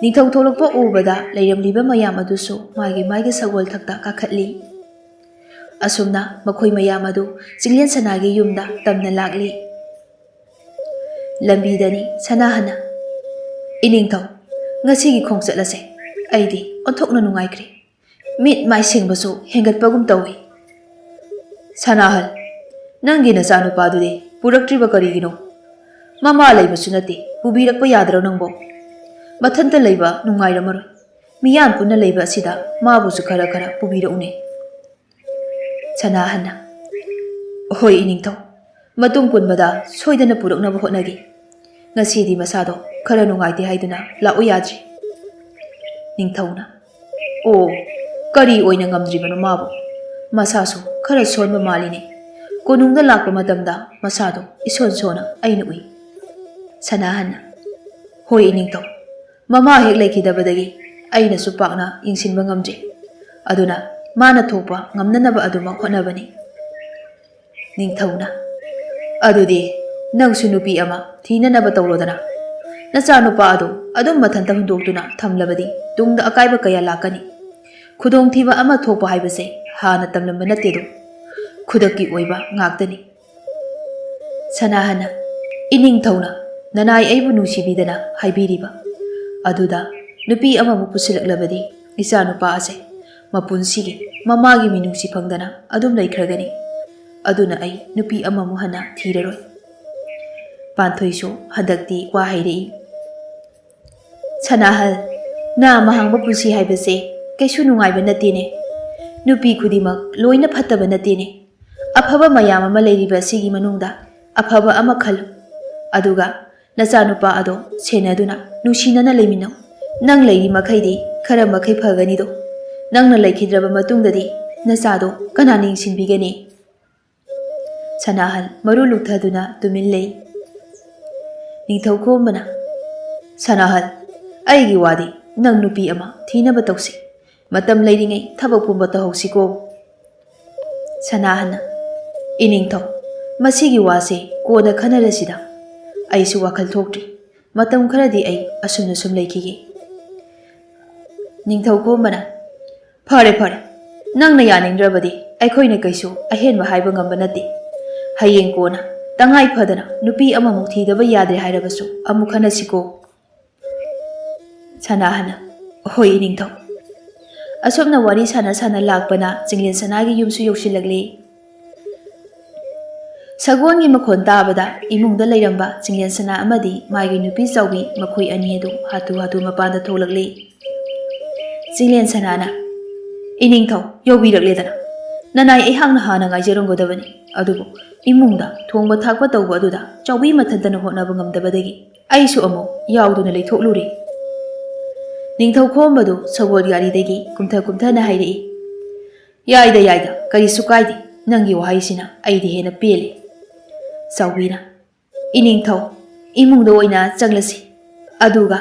ꯅꯤꯡꯊꯧ ꯊꯣꯛꯂꯛꯄ ꯎꯕꯗ ꯂꯩꯔꯝꯂꯤꯕ ꯃꯌꯥꯝ ꯑꯗꯨꯁꯨ ꯃꯥꯒꯤ ꯃꯥꯒꯤ ꯁꯒꯣꯜ ꯊꯛꯇ ꯀꯥꯈꯠꯂꯤ꯫ ꯑꯁꯨꯝꯅ ꯃꯈꯣꯏ ꯃꯌꯥꯝ ꯑꯗꯨ ꯆꯤꯡꯂꯦꯟ ꯁꯅꯥꯒꯤ ꯌꯨꯝꯗ ꯇꯝꯅ ꯂꯥꯛꯂꯤ꯫ ꯂꯝꯕꯤꯗꯅꯤ ꯁꯅꯥꯍꯟꯅ, "ꯏꯅꯤꯡꯊꯧ, ꯉꯁꯤꯒꯤ ꯈꯣꯡꯆꯠ ꯑꯁꯦ ꯑꯩꯗꯤ ꯑꯣꯟꯊꯣꯛꯅ ꯅꯨꯡꯉꯥꯏꯈ꯭ꯔꯦ꯫ ꯃꯤꯠ ꯃꯥꯏ ꯁꯤꯡꯕꯁꯨ ꯍꯦꯟꯒꯠꯄꯒꯨꯝ ꯇꯧꯏ꯫" "ꯁꯅꯥꯍꯜ, ꯅꯪꯒꯤ ꯅꯆꯥꯅꯨꯄꯥꯗꯨꯗꯤ ꯄꯨꯔꯛꯇ꯭ꯔꯤꯕ ꯀꯔꯤꯒꯤꯅꯣ? ꯃꯃꯥ ꯂꯩꯕꯁꯨ ꯅꯠꯇꯦ, ꯄꯨꯕꯤꯔꯛꯄ ꯌꯥꯗ꯭ꯔꯣ ꯅꯪꯕꯣ? ꯃꯊꯟꯇ ꯂꯩꯕ ꯅꯨꯡꯉꯥꯏꯔꯝꯃꯔꯣꯏ꯫ ꯃꯤꯌꯥꯝ ꯄꯨꯟꯅ ꯂꯩꯕ ꯑꯁꯤꯗ ꯃꯥꯕꯨꯁꯨ ꯈꯔ ꯈꯔ ꯄꯨꯕꯤꯔꯛꯎꯅꯦ꯫" ꯁꯅꯥꯍꯟꯅ, "ꯍꯣꯏ ꯏꯅꯤꯡꯊꯧ, ꯃꯇꯨꯡ ꯄꯨꯟꯕꯗ ꯁꯣꯏꯗꯅ ꯄꯨꯔꯛꯅꯕ ꯍꯣꯠꯅꯒꯦ꯫ ꯉꯁꯤꯗꯤ ꯃꯁꯥꯗꯣ ꯈꯔ ꯅꯨꯡꯉꯥꯏꯇꯦ ꯍꯥꯏꯗꯨꯅ ꯂꯥꯛꯎ ꯌꯥꯗ꯭ꯔꯤ꯫" ꯅꯤꯡꯊꯧꯅ, "ꯑꯣ, ꯀꯔꯤ ꯑꯣꯏꯅ ꯉꯝꯗ꯭ꯔꯤꯕꯅꯣ ꯃꯥꯕꯨ? ꯃꯁꯥꯁꯨ ꯈꯔ ꯁꯣꯟꯕ ꯃꯥꯜꯂꯤꯅꯦ꯫ ꯀꯣꯅꯨꯡꯗ ꯂꯥꯛꯄ ꯃꯇꯝꯗ ꯃꯁꯥꯗꯣ ꯏꯁꯣꯟ ꯁꯣꯟꯅ ꯑꯩꯅ ꯎꯏ꯫" ꯁꯅꯥꯍꯟꯅ, "ꯍꯣꯏ ꯏꯅꯤꯡꯊꯧ, ꯃꯃꯥ ꯍꯦꯛ ꯂꯩꯈꯤꯗꯕꯗꯒꯤ ꯑꯩꯅꯁꯨ ꯄꯥꯛꯅ ꯌꯦꯡꯁꯤꯟꯕ ꯉꯝꯗ꯭ꯔꯤ꯫ ꯑꯗꯨꯅ ꯃꯥꯅ ꯊꯣꯛꯄ ꯉꯝꯅꯅꯕ ꯑꯗꯨꯃꯛ ꯍꯣꯠꯅꯕꯅꯤ꯫" ꯅꯤꯡꯊꯧꯅ, "ꯑꯗꯨꯗꯤ ꯅꯪꯁꯨ ꯅꯨꯄꯤ ꯑꯃ ꯊꯤꯅꯅꯕ ꯇꯧꯔꯣꯗꯅ꯫ ꯅꯆꯥꯅꯨꯄꯥ ꯑꯗꯨ ꯑꯗꯨꯝ ꯃꯊꯟꯇ ꯍꯨꯟꯗꯣꯛꯇꯨꯅ ꯊꯝꯂꯕꯗꯤ ꯇꯨꯡꯗ ꯑꯀꯥꯏꯕ ꯀꯌꯥ ꯂꯥꯛꯀꯅꯤ꯫ ꯈꯨꯗꯣꯡꯊꯤꯕ ꯑꯃ ꯊꯣꯛꯄ ꯍꯥꯏꯕꯁꯦ ꯍꯥꯟꯅ ꯇꯝꯂꯝꯕ ꯅꯠꯇꯦꯗꯣ, ꯈꯨꯗꯛꯀꯤ ꯑꯣꯏꯕ ꯉꯥꯛꯇꯅꯤ꯫" ꯁꯅꯥꯍꯟꯅ, "ꯏꯅꯤꯡꯊꯧꯅ ꯅꯅꯥꯏ ꯑꯩꯕꯨ ꯅꯨꯡꯁꯤꯕꯤꯗꯅ ꯍꯥꯏꯕꯤꯔꯤꯕ ꯑꯗꯨꯗ ꯅꯨꯄꯤ ꯑꯃꯃꯨꯛ ꯄꯨꯁꯤꯜꯂꯛꯂꯕꯗꯤ ꯏꯆꯥꯅꯨꯄꯥ ꯑꯁꯦ ꯃꯄꯨꯟꯁꯤꯒꯤ ꯃꯃꯥꯒꯤ ꯃꯤꯅꯨꯡꯁꯤ ꯐꯪꯗꯅ ꯑꯗꯨꯝ ꯂꯩꯈ꯭ꯔꯒꯅꯤ꯫ ꯑꯗꯨꯅ ꯑꯩ ꯅꯨꯄꯤ ꯑꯃꯃꯨꯛ ꯍꯟꯅ ꯊꯤꯔꯔꯣꯏ꯫" ꯄꯥꯟꯊꯣꯏꯁꯨ ꯍꯟꯗꯛꯇꯤ ꯋꯥ ꯍꯥꯏꯔꯛꯏ꯫ "ꯁꯅꯥꯍꯜ, ꯅꯥ ꯑꯃ ꯍꯥꯡꯕ ꯄꯨꯟꯁꯤ ꯍꯥꯏꯕꯁꯦ ꯀꯩꯁꯨ ꯅꯨꯡꯉꯥꯏꯕ ꯅꯠꯇꯦꯅꯦ꯫ ꯅꯨꯄꯤ ꯈꯨꯗꯤꯡꯃꯛ ꯂꯣꯏꯅ ꯐꯠꯇꯕ ꯅꯠꯇꯦꯅꯦ꯫ ꯑꯐꯕ ꯃꯌꯥꯝ ꯑꯃ ꯂꯩꯔꯤꯕ ꯑꯁꯤꯒꯤ ꯃꯅꯨꯡꯗ ꯑꯐꯕ ꯑꯃ ꯈꯜꯂꯨ꯫ ꯑꯗꯨꯒ ꯅꯆꯥꯅꯨꯄꯥ ꯑꯗꯣ ꯁꯦꯟꯅꯗꯨꯅ ꯅꯨꯡꯁꯤꯅꯅ ꯂꯩꯃꯤꯟꯅꯧ꯫ ꯅꯪ ꯂꯩꯔꯤ ꯃꯈꯩꯗꯤ ꯈꯔ ꯃꯈꯩ ꯐꯒꯅꯤꯗꯣ꯫ ꯅꯪꯅ ꯂꯩꯈꯤꯗ꯭ꯔꯕ ꯃꯇꯨꯡꯗꯗꯤ ꯅꯆꯥꯗꯣ ꯀꯅꯥꯅ ꯌꯦꯡꯁꯤꯟꯕꯤꯒꯅꯤ?" ꯁꯅꯥꯍꯜ ꯃꯔꯨ ꯂꯨꯛꯊꯗꯨꯅ ꯇꯨꯃꯤꯟ ꯂꯩ꯫ ꯅꯤꯡꯊꯧ ꯈꯣꯝꯕꯅ, "ꯁꯅꯥꯍꯜ, ꯑꯩꯒꯤ ꯋꯥꯗꯤ ꯅꯪ ꯅꯨꯄꯤ ꯑꯃ ꯊꯤꯅꯕ ꯇꯧꯁꯤ꯫ ꯃꯇꯝ ꯂꯩꯔꯤꯉꯩ ꯊꯕꯛ ꯄꯨꯝꯕ ꯇꯧꯍꯧꯁꯤꯀꯣ꯫" ꯁꯅꯥꯍꯟꯅ, "ꯏꯅꯤꯡꯊꯧ, ꯃꯁꯤꯒꯤ ꯋꯥꯁꯦ ꯀꯣꯟꯅ ꯈꯟꯅꯔꯁꯤꯗ꯫ ꯑꯩꯁꯨ ꯋꯥꯈꯜ ꯊꯣꯛꯇ꯭ꯔꯤ꯫ ꯃꯇꯝ ꯈꯔꯗꯤ ꯑꯩ ꯑꯁꯨꯝꯅ ꯁꯨꯝ ꯂꯩꯈꯤꯒꯦ꯫" ꯅꯤꯡꯊꯧ ꯈꯣꯝꯕꯅ, "ꯐꯔꯦ, ꯐꯔꯦ꯫ ꯅꯪꯅ ꯌꯥꯅꯤꯡꯗ꯭ꯔꯕꯗꯤ ꯑꯩꯈꯣꯏꯅ ꯀꯩꯁꯨ ꯑꯍꯦꯟꯕ ꯍꯥꯏꯕ ꯉꯝꯕ ꯅꯠꯇꯦ꯫ ꯍꯌꯦꯡ ꯀꯣꯟꯅ ꯇꯉꯥꯏ ꯐꯗꯅ ꯅꯨꯄꯤ ꯑꯃꯃꯨꯛ ꯊꯤꯗꯕ ꯌꯥꯗ꯭ꯔꯦ ꯍꯥꯏꯔꯕꯁꯨ ꯑꯃꯨꯛ ꯈꯟꯅꯁꯤꯀꯣ꯫" ꯁꯅꯥꯍꯟꯅ, "ꯍꯣꯏ, ꯏꯅꯤꯡꯊꯧ꯫" ꯑꯁꯨꯝꯅ ꯋꯥꯔꯤ ꯁꯥꯟꯅ ꯁꯥꯟꯅ ꯂꯥꯛꯄꯅ ꯆꯤꯡꯂꯦꯟ ꯁꯅꯥꯒꯤ ꯌꯨꯝꯁꯨ ꯌꯧꯁꯤꯜꯂꯛꯂꯦ꯫ ꯁꯒꯣꯜꯒꯤ ꯃꯈꯣꯟ ꯇꯥꯕꯗ ꯏꯃꯨꯡꯗ ꯂꯩꯔꯝꯕ ꯆꯤꯡꯂꯦꯟ ꯁꯅꯥ ꯑꯃꯗꯤ ꯃꯥꯒꯤ ꯅꯨꯄꯤ ꯆꯥꯎꯕꯤ ꯃꯈꯣꯏ ꯑꯅꯤ ꯑꯗꯨ ꯍꯥꯊꯨ ꯍꯥꯊꯨ ꯃꯄꯥꯟꯗ ꯊꯣꯛꯂꯛꯂꯦ꯫ ꯆꯤꯡꯂꯦꯟ ꯁꯅꯥꯅ, "ꯏꯅꯤꯡꯊꯧ, ꯌꯧꯕꯤꯔꯛꯂꯦꯗꯅ꯫ ꯅꯅꯥꯏ ꯑꯩꯍꯥꯛꯅ ꯍꯥꯟꯅ ꯉꯥꯏꯖꯔꯝꯒꯗꯕꯅꯤ꯫ ꯑꯗꯨꯕꯨ ꯏꯃꯨꯡꯗ ꯊꯣꯡꯕ ꯊꯥꯛꯄ ꯇꯧꯕ ꯑꯗꯨꯗ ꯆꯥꯎꯕꯤ ꯃꯊꯟꯇꯅ ꯍꯣꯠꯅꯕ ꯉꯝꯗꯕꯗꯒꯤ ꯑꯩꯁꯨ ꯑꯃꯨꯛ ꯌꯥꯎꯗꯨꯅ ꯂꯩꯊꯣꯛꯂꯨꯔꯦ꯫" ꯅꯤꯡꯊꯧ ꯈꯣꯝꯕꯗꯨ ꯁꯒꯣꯜ ꯒꯥꯔꯤꯗꯒꯤ ꯀꯨꯝꯊ ꯀꯨꯝꯊꯅ ꯍꯥꯏꯔꯛꯏ꯫ "ꯌꯥꯏꯗ, ꯌꯥꯏꯗ, ꯀꯔꯤꯁꯨ ꯀꯥꯏꯗꯦ꯫ ꯅꯪꯒꯤ ꯋꯥꯍꯩꯁꯤꯅ ꯑꯩꯗꯤ ꯍꯦꯟꯅ ꯄꯦꯜꯂꯦ꯫" ꯆꯥꯎꯕꯤꯅ, "ꯏꯅꯤꯡꯊꯧ, ꯏꯃꯨꯡꯗ ꯑꯣꯏꯅ ꯆꯪꯂꯁꯤ꯫ ꯑꯗꯨꯒ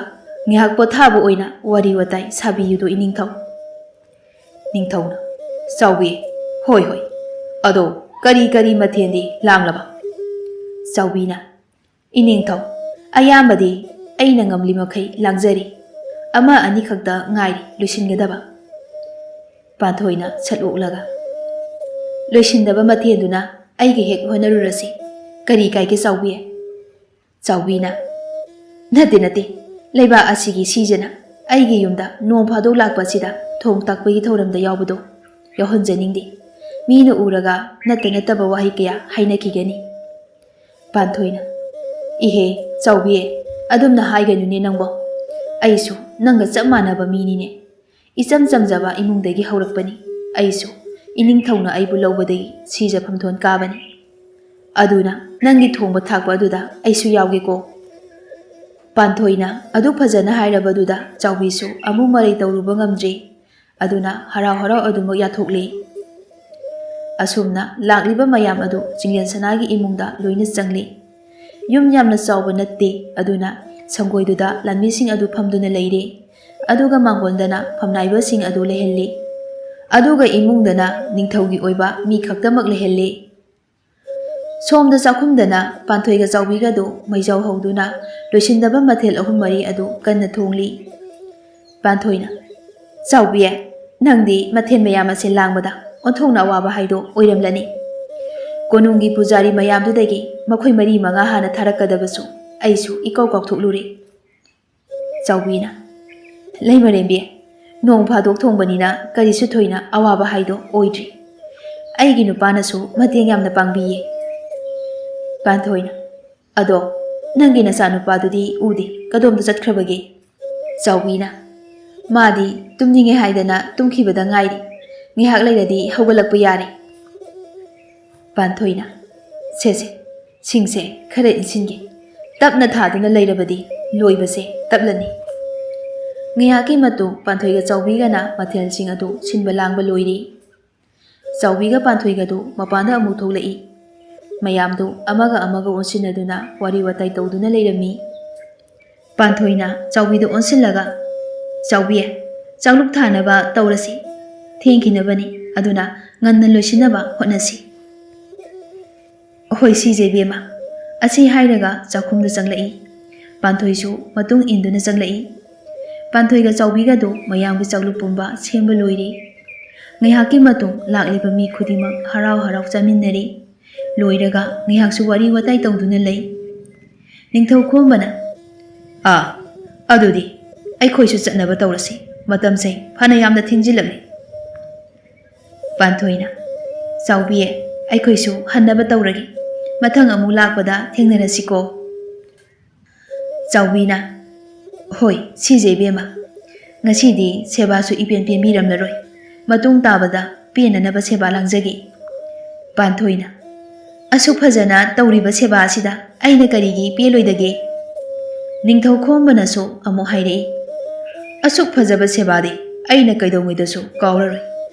ꯉꯥꯏꯍꯥꯛ ꯄꯣꯊꯥꯕ ꯑꯣꯏꯅ ꯋꯥꯔꯤ ꯋꯥꯇꯥꯏ ꯁꯥꯕꯤꯌꯨꯗꯣ, ꯏꯅꯤꯡꯊꯧ꯫" ꯅꯤꯡꯊꯧꯅ, "ꯆꯥꯎꯕꯤ, ꯍꯣꯏ, ꯍꯣꯏ꯫ ꯑꯗꯣ "ꯀꯔꯤ ꯀꯔꯤ ꯃꯊꯦꯜꯗꯤ ꯂꯥꯡꯂꯕ?" ꯆꯥꯎꯕꯤꯅ, "ꯏꯅꯦꯡꯊꯧ, ꯑꯌꯥꯝꯕꯗꯤ ꯑꯩꯅ ꯉꯝꯂꯤ ꯃꯈꯩ ꯂꯥꯡꯖꯔꯤ꯫ ꯑꯃ ꯑꯅꯤꯈꯛꯇ ꯉꯥꯏꯔꯤ ꯂꯣꯏꯁꯤꯟꯒꯗꯕ꯫" ꯄꯥꯟꯊꯣꯏꯅ ꯁꯠ ꯑꯣꯛꯂꯒ, "ꯂꯣꯏꯁꯤꯟꯗꯕ ꯃꯊꯦꯜꯗꯨꯅ ꯑꯩꯒꯤ ꯍꯦꯛ ꯍꯣꯠꯅꯔꯨꯔꯁꯤ꯫ ꯀꯔꯤ ꯀꯥꯏꯒꯦ ꯆꯥꯎꯕꯤ?" ꯆꯥꯎꯕꯤꯅ, "ꯅꯠꯇꯦ, ꯅꯠꯇꯦ, ꯂꯩꯕꯥꯛ ꯑꯁꯤꯒꯤ ꯁꯤꯖꯅ ꯑꯩꯒꯤ ꯌꯨꯝꯗ ꯅꯣꯡ ꯐꯥꯗꯣꯛ ꯂꯥꯛꯄ ꯑꯁꯤꯗ ꯊꯣꯡ ꯇꯥꯛꯄꯒꯤ ꯊꯧꯔꯝꯗ ꯌꯥꯎꯕꯗꯣ ꯌꯥꯎꯍꯟꯖꯅꯤꯡꯗꯦ꯫ ꯃꯤꯅ ꯎꯔꯒ ꯅꯠꯇ ꯅꯠꯇꯕ ꯋꯥꯍꯩ ꯀꯌꯥ ꯍꯥꯏꯅꯈꯤꯒꯅꯤ꯫" ꯄꯥꯟꯊꯣꯏꯅ, "ꯏꯍꯦ, ꯆꯥꯎꯕꯤ, ꯑꯗꯨꯝꯅ ꯍꯥꯏꯒꯅꯨꯅꯦ ꯅꯪꯕꯣ꯫ ꯑꯩꯁꯨ ꯅꯪꯒ ꯆꯞ ꯃꯥꯟꯅꯕ ꯃꯤꯅꯤꯅꯦ꯫ ꯏꯆꯝ ꯆꯝꯖꯕ ꯏꯃꯨꯡꯗꯒꯤ ꯍꯧꯔꯛꯄꯅꯤ꯫ ꯑꯩꯁꯨ ꯏꯅꯤꯡꯊꯧꯅ ꯑꯩꯕꯨ ꯂꯧꯕꯗꯒꯤ ꯁꯤꯖꯐꯝ ꯊꯣꯟ ꯀꯥꯕꯅꯤ꯫ ꯑꯗꯨꯅ ꯅꯪꯒꯤ ꯊꯣꯡꯕ ꯊꯥꯛꯄ ꯑꯗꯨꯗ ꯑꯩꯁꯨ ꯌꯥꯎꯒꯦꯀꯣ꯫" ꯄꯥꯟꯊꯣꯏꯅ ꯑꯗꯨ ꯐꯖꯅ ꯍꯥꯏꯔꯕꯗꯨꯗ ꯆꯥꯎꯕꯤꯁꯨ ꯑꯃꯨꯛ ꯃꯔꯩ ꯇꯧꯔꯨꯕ ꯉꯝꯗ꯭ꯔꯦ꯫ ꯑꯗꯨꯅ ꯍꯔꯥꯎ ꯍꯔꯥꯎ ꯑꯗꯨꯃꯛ ꯌꯥꯊꯣꯛꯂꯦ꯫ ꯑꯁꯨꯝꯅ ꯂꯥꯛꯂꯤꯕ ꯃꯌꯥꯝ ꯑꯗꯨ ꯆꯤꯡꯂꯦꯟ ꯁꯅꯥꯒꯤ ꯏꯃꯨꯡꯗ ꯂꯣꯏꯅ ꯆꯪꯂꯦ꯫ ꯌꯨꯝ ꯌꯥꯝꯅ ꯆꯥꯎꯕ ꯅꯠꯇꯦ, ꯑꯗꯨꯅ ꯁꯪꯒꯣꯏꯗꯨꯗ ꯂꯥꯟꯃꯤꯁꯤꯡ ꯑꯗꯨ ꯐꯝꯗꯨꯅ ꯂꯩꯔꯦ꯫ ꯑꯗꯨꯒ ꯃꯥꯡꯒꯣꯟꯗꯅ ꯐꯝꯅꯥꯏꯕꯁꯤꯡ ꯑꯗꯨ ꯂꯩꯍꯜꯂꯦ꯫ ꯑꯗꯨꯒ ꯏꯃꯨꯡꯗꯅ ꯅꯤꯡꯊꯧꯒꯤ ꯑꯣꯏꯕ ꯃꯤ ꯈꯛꯇꯃꯛ ꯂꯩꯍꯜꯂꯦ꯫ ꯁꯣꯝꯗ ꯆꯥꯛꯈꯨꯝꯗꯅ ꯄꯥꯟꯊꯣꯏꯒ ꯆꯥꯎꯕꯤꯒꯗꯨ ꯃꯩꯖꯥꯎ ꯍꯧꯗꯨꯅ ꯂꯣꯏꯁꯤꯟꯗꯕ ꯃꯊꯦꯜ ꯑꯍꯨꯝ ꯃꯔꯤ ꯑꯗꯨ ꯀꯟꯅ ꯊꯣꯡꯂꯤ꯫ ꯄꯥꯟꯊꯣꯏꯅ, "ꯆꯥꯎꯕꯤ, ꯅꯪꯗꯤ ꯃꯊꯦꯜ ꯃꯌꯥꯝ ꯑꯁꯤ ꯂꯥꯡꯕꯗ ꯑꯣꯟꯊꯣꯛꯅ ꯑꯋꯥꯕ ꯍꯥꯏꯗꯣ ꯑꯣꯏꯔꯝꯂꯅꯤ꯫ ꯀꯣꯅꯨꯡꯒꯤ ꯄꯨꯖꯥꯔꯤ ꯃꯌꯥꯝꯗꯨꯗꯒꯤ ꯃꯈꯣꯏ ꯃꯔꯤ ꯃꯉꯥ ꯍꯥꯟꯅ ꯊꯥꯔꯛꯀꯗꯕꯁꯨ ꯑꯩꯁꯨ ꯏꯀꯥꯎ ꯀꯥꯎꯊꯣꯛꯂꯨꯔꯦ꯫" ꯆꯥꯎꯕꯤꯅ, "ꯂꯩꯃꯔꯦꯝꯕꯤ, ꯅꯣꯡ ꯐꯥꯗꯣꯛ ꯊꯣꯡꯕꯅꯤꯅ ꯀꯔꯤꯁꯨ ꯊꯣꯏꯅ ꯑꯋꯥꯕ ꯍꯥꯏꯗꯣ ꯑꯣꯏꯗ꯭ꯔꯤ꯫ ꯑꯩꯒꯤ ꯅꯨꯄꯥꯅꯁꯨ ꯃꯇꯦꯡ ꯌꯥꯝꯅ ꯄꯥꯡꯕꯤꯌꯦ꯫" ꯄꯥꯟꯊꯣꯏꯅ, "ꯑꯗꯣ ꯅꯪꯒꯤ ꯅꯆꯥꯅꯨꯄꯥꯗꯨꯗꯤ ꯎꯗꯦ, ꯀꯗꯣꯝꯗ ꯆꯠꯈ꯭ꯔꯕꯒꯦ?" ꯆꯥꯎꯕꯤꯅ, "ꯃꯥꯗꯤ ꯇꯨꯝꯅꯤꯡꯉꯦ ꯍꯥꯏꯗꯅ ꯇꯨꯝꯈꯤꯕꯗ ꯉꯥꯏꯔꯤ꯫ ꯉꯥꯏꯍꯥꯛ ꯂꯩꯔꯗꯤ ꯍꯧꯒꯠꯂꯛꯄ ꯌꯥꯔꯦ꯫" ꯄꯥꯟꯊꯣꯏꯅ, "ꯁꯦ ꯁꯦ, ꯁꯤꯡꯁꯦ ꯈꯔ ꯏꯟꯁꯤꯟꯒꯦ꯫ ꯇꯞꯅ ꯊꯥꯗꯨꯅ ꯂꯩꯔꯕꯗꯤ ꯂꯣꯏꯕꯁꯦ ꯇꯞꯂꯅꯤ꯫" ꯉꯥꯏꯍꯥꯛꯀꯤ ꯃꯇꯨꯡ ꯄꯥꯟꯊꯣꯏꯒ ꯆꯥꯎꯕꯤꯒꯅ ꯃꯊꯦꯜꯁꯤꯡ ꯑꯗꯨ ꯁꯤꯟꯕ ꯂꯥꯡꯕ ꯂꯣꯏꯔꯦ꯫ ꯆꯥꯎꯕꯤꯒ ꯄꯥꯟꯊꯣꯏꯒꯗꯨ ꯃꯄꯥꯟꯗ ꯑꯃꯨꯛ ꯊꯣꯛꯂꯛꯏ꯫ ꯃꯌꯥꯝꯗꯨ ꯑꯃꯒ ꯑꯃꯒ ꯑꯣꯟꯁꯤꯟꯅꯗꯨꯅ ꯋꯥꯔꯤ ꯋꯥꯇꯥꯏ ꯇꯧꯗꯨꯅ ꯂꯩꯔꯝꯃꯤ꯫ ꯄꯥꯟꯊꯣꯏꯅ ꯆꯥꯎꯕꯤꯗ ꯑꯣꯟꯁꯤꯜꯂꯒ, "ꯆꯥꯎꯕꯤ, ꯆꯥꯛꯂꯨꯛ ꯊꯥꯅꯕ ꯇꯧꯔꯁꯤ꯫ ꯊꯦꯡꯈꯤꯅꯕꯅꯤ, ꯑꯗꯨꯅ ꯉꯟꯅ ꯂꯣꯏꯁꯤꯟꯅꯕ ꯍꯣꯠꯅꯁꯤ꯫" "ꯑꯍꯣꯏ, ꯁꯤꯁꯦ ꯏꯕꯦꯝꯃ", ꯑꯁꯤ ꯍꯥꯏꯔꯒ ꯆꯥꯛꯈꯨꯝꯗ ꯆꯪꯂꯛꯏ꯫ ꯄꯥꯟꯊꯣꯏꯁꯨ ꯃꯇꯨꯡ ꯏꯟꯗꯨꯅ ꯆꯪꯂꯛꯏ꯫ ꯄꯥꯟꯊꯣꯏꯒ ꯆꯥꯎꯕꯤꯒꯗꯨ ꯃꯌꯥꯝꯒꯤ ꯆꯥꯛꯂꯨꯛ ꯄꯨꯝꯕ ꯁꯦꯝꯕ ꯂꯣꯏꯔꯦ꯫ ꯉꯥꯏꯍꯥꯛꯀꯤ ꯃꯇꯨꯡ ꯂꯥꯛꯂꯤꯕ ꯃꯤ ꯈꯨꯗꯤꯡꯃꯛ ꯍꯔꯥꯎ ꯍꯔꯥꯎ ꯆꯥꯃꯤꯟꯅꯔꯦ꯫ ꯂꯣꯏꯔꯒ ꯉꯥꯏꯍꯥꯛꯁꯨ ꯋꯥꯔꯤ ꯋꯥꯇꯥꯏ ꯇꯧꯗꯨꯅ ꯂꯩ꯫ ꯅꯤꯡꯊꯧ ꯈꯣꯝꯕꯅ, "ꯑꯥ, ꯑꯗꯨꯗꯤ ꯑꯩꯈꯣꯏꯁꯨ ꯆꯠꯅꯕ ꯇꯧꯔꯁꯤ꯫ ꯃꯇꯝꯁꯦ ꯐꯅ ꯌꯥꯝꯅ ꯊꯦꯡꯖꯤꯜꯂꯝꯃꯤ꯫" ꯄꯥꯟꯊꯣꯏꯅ, "ꯆꯥꯎꯕꯤ, ꯑꯩꯈꯣꯏꯁꯨ ꯍꯟꯅꯕ ꯇꯧꯔꯒꯦ꯫ ꯃꯊꯪ ꯑꯃꯨꯛ ꯂꯥꯛꯄꯗ ꯊꯦꯡꯅꯔꯁꯤꯀꯣ꯫" ꯆꯥꯎꯕꯤꯅ, "ꯍꯣꯏ, ꯁꯤꯁꯦ ꯏꯕꯦꯝꯃ, ꯉꯁꯤꯗꯤ ꯁꯦꯕꯥꯁꯨ ꯏꯄꯦꯟ ꯄꯦꯟꯕꯤꯔꯝꯂꯔꯣꯏ꯫ ꯃꯇꯨꯡ ꯇꯥꯕꯗ ꯄꯦꯟꯅꯅꯕ ꯁꯦꯕꯥ ꯂꯥꯡꯖꯒꯦ꯫" ꯄꯥꯟꯊꯣꯏꯅ, "ꯑꯁꯨꯛ ꯐꯖꯅ ꯇꯧꯔꯤꯕ ꯁꯦꯕꯥ ꯑꯁꯤꯗ ꯑꯩꯅ ꯀꯔꯤꯒꯤ ꯄꯦꯜꯂꯣꯏꯗꯒꯦ?" ꯅꯤꯡꯊꯧ ꯈꯣꯝꯕꯅꯁꯨ ꯑꯃꯨꯛ ꯍꯥꯏꯔꯛꯏ, "ꯑꯁꯨꯛ ꯐꯖꯕ ꯁꯦꯕꯥꯗꯤ ꯑꯩꯅ ꯀꯩꯗꯧꯉꯩꯗꯁꯨ ꯀꯥꯎꯔꯔꯣꯏ꯫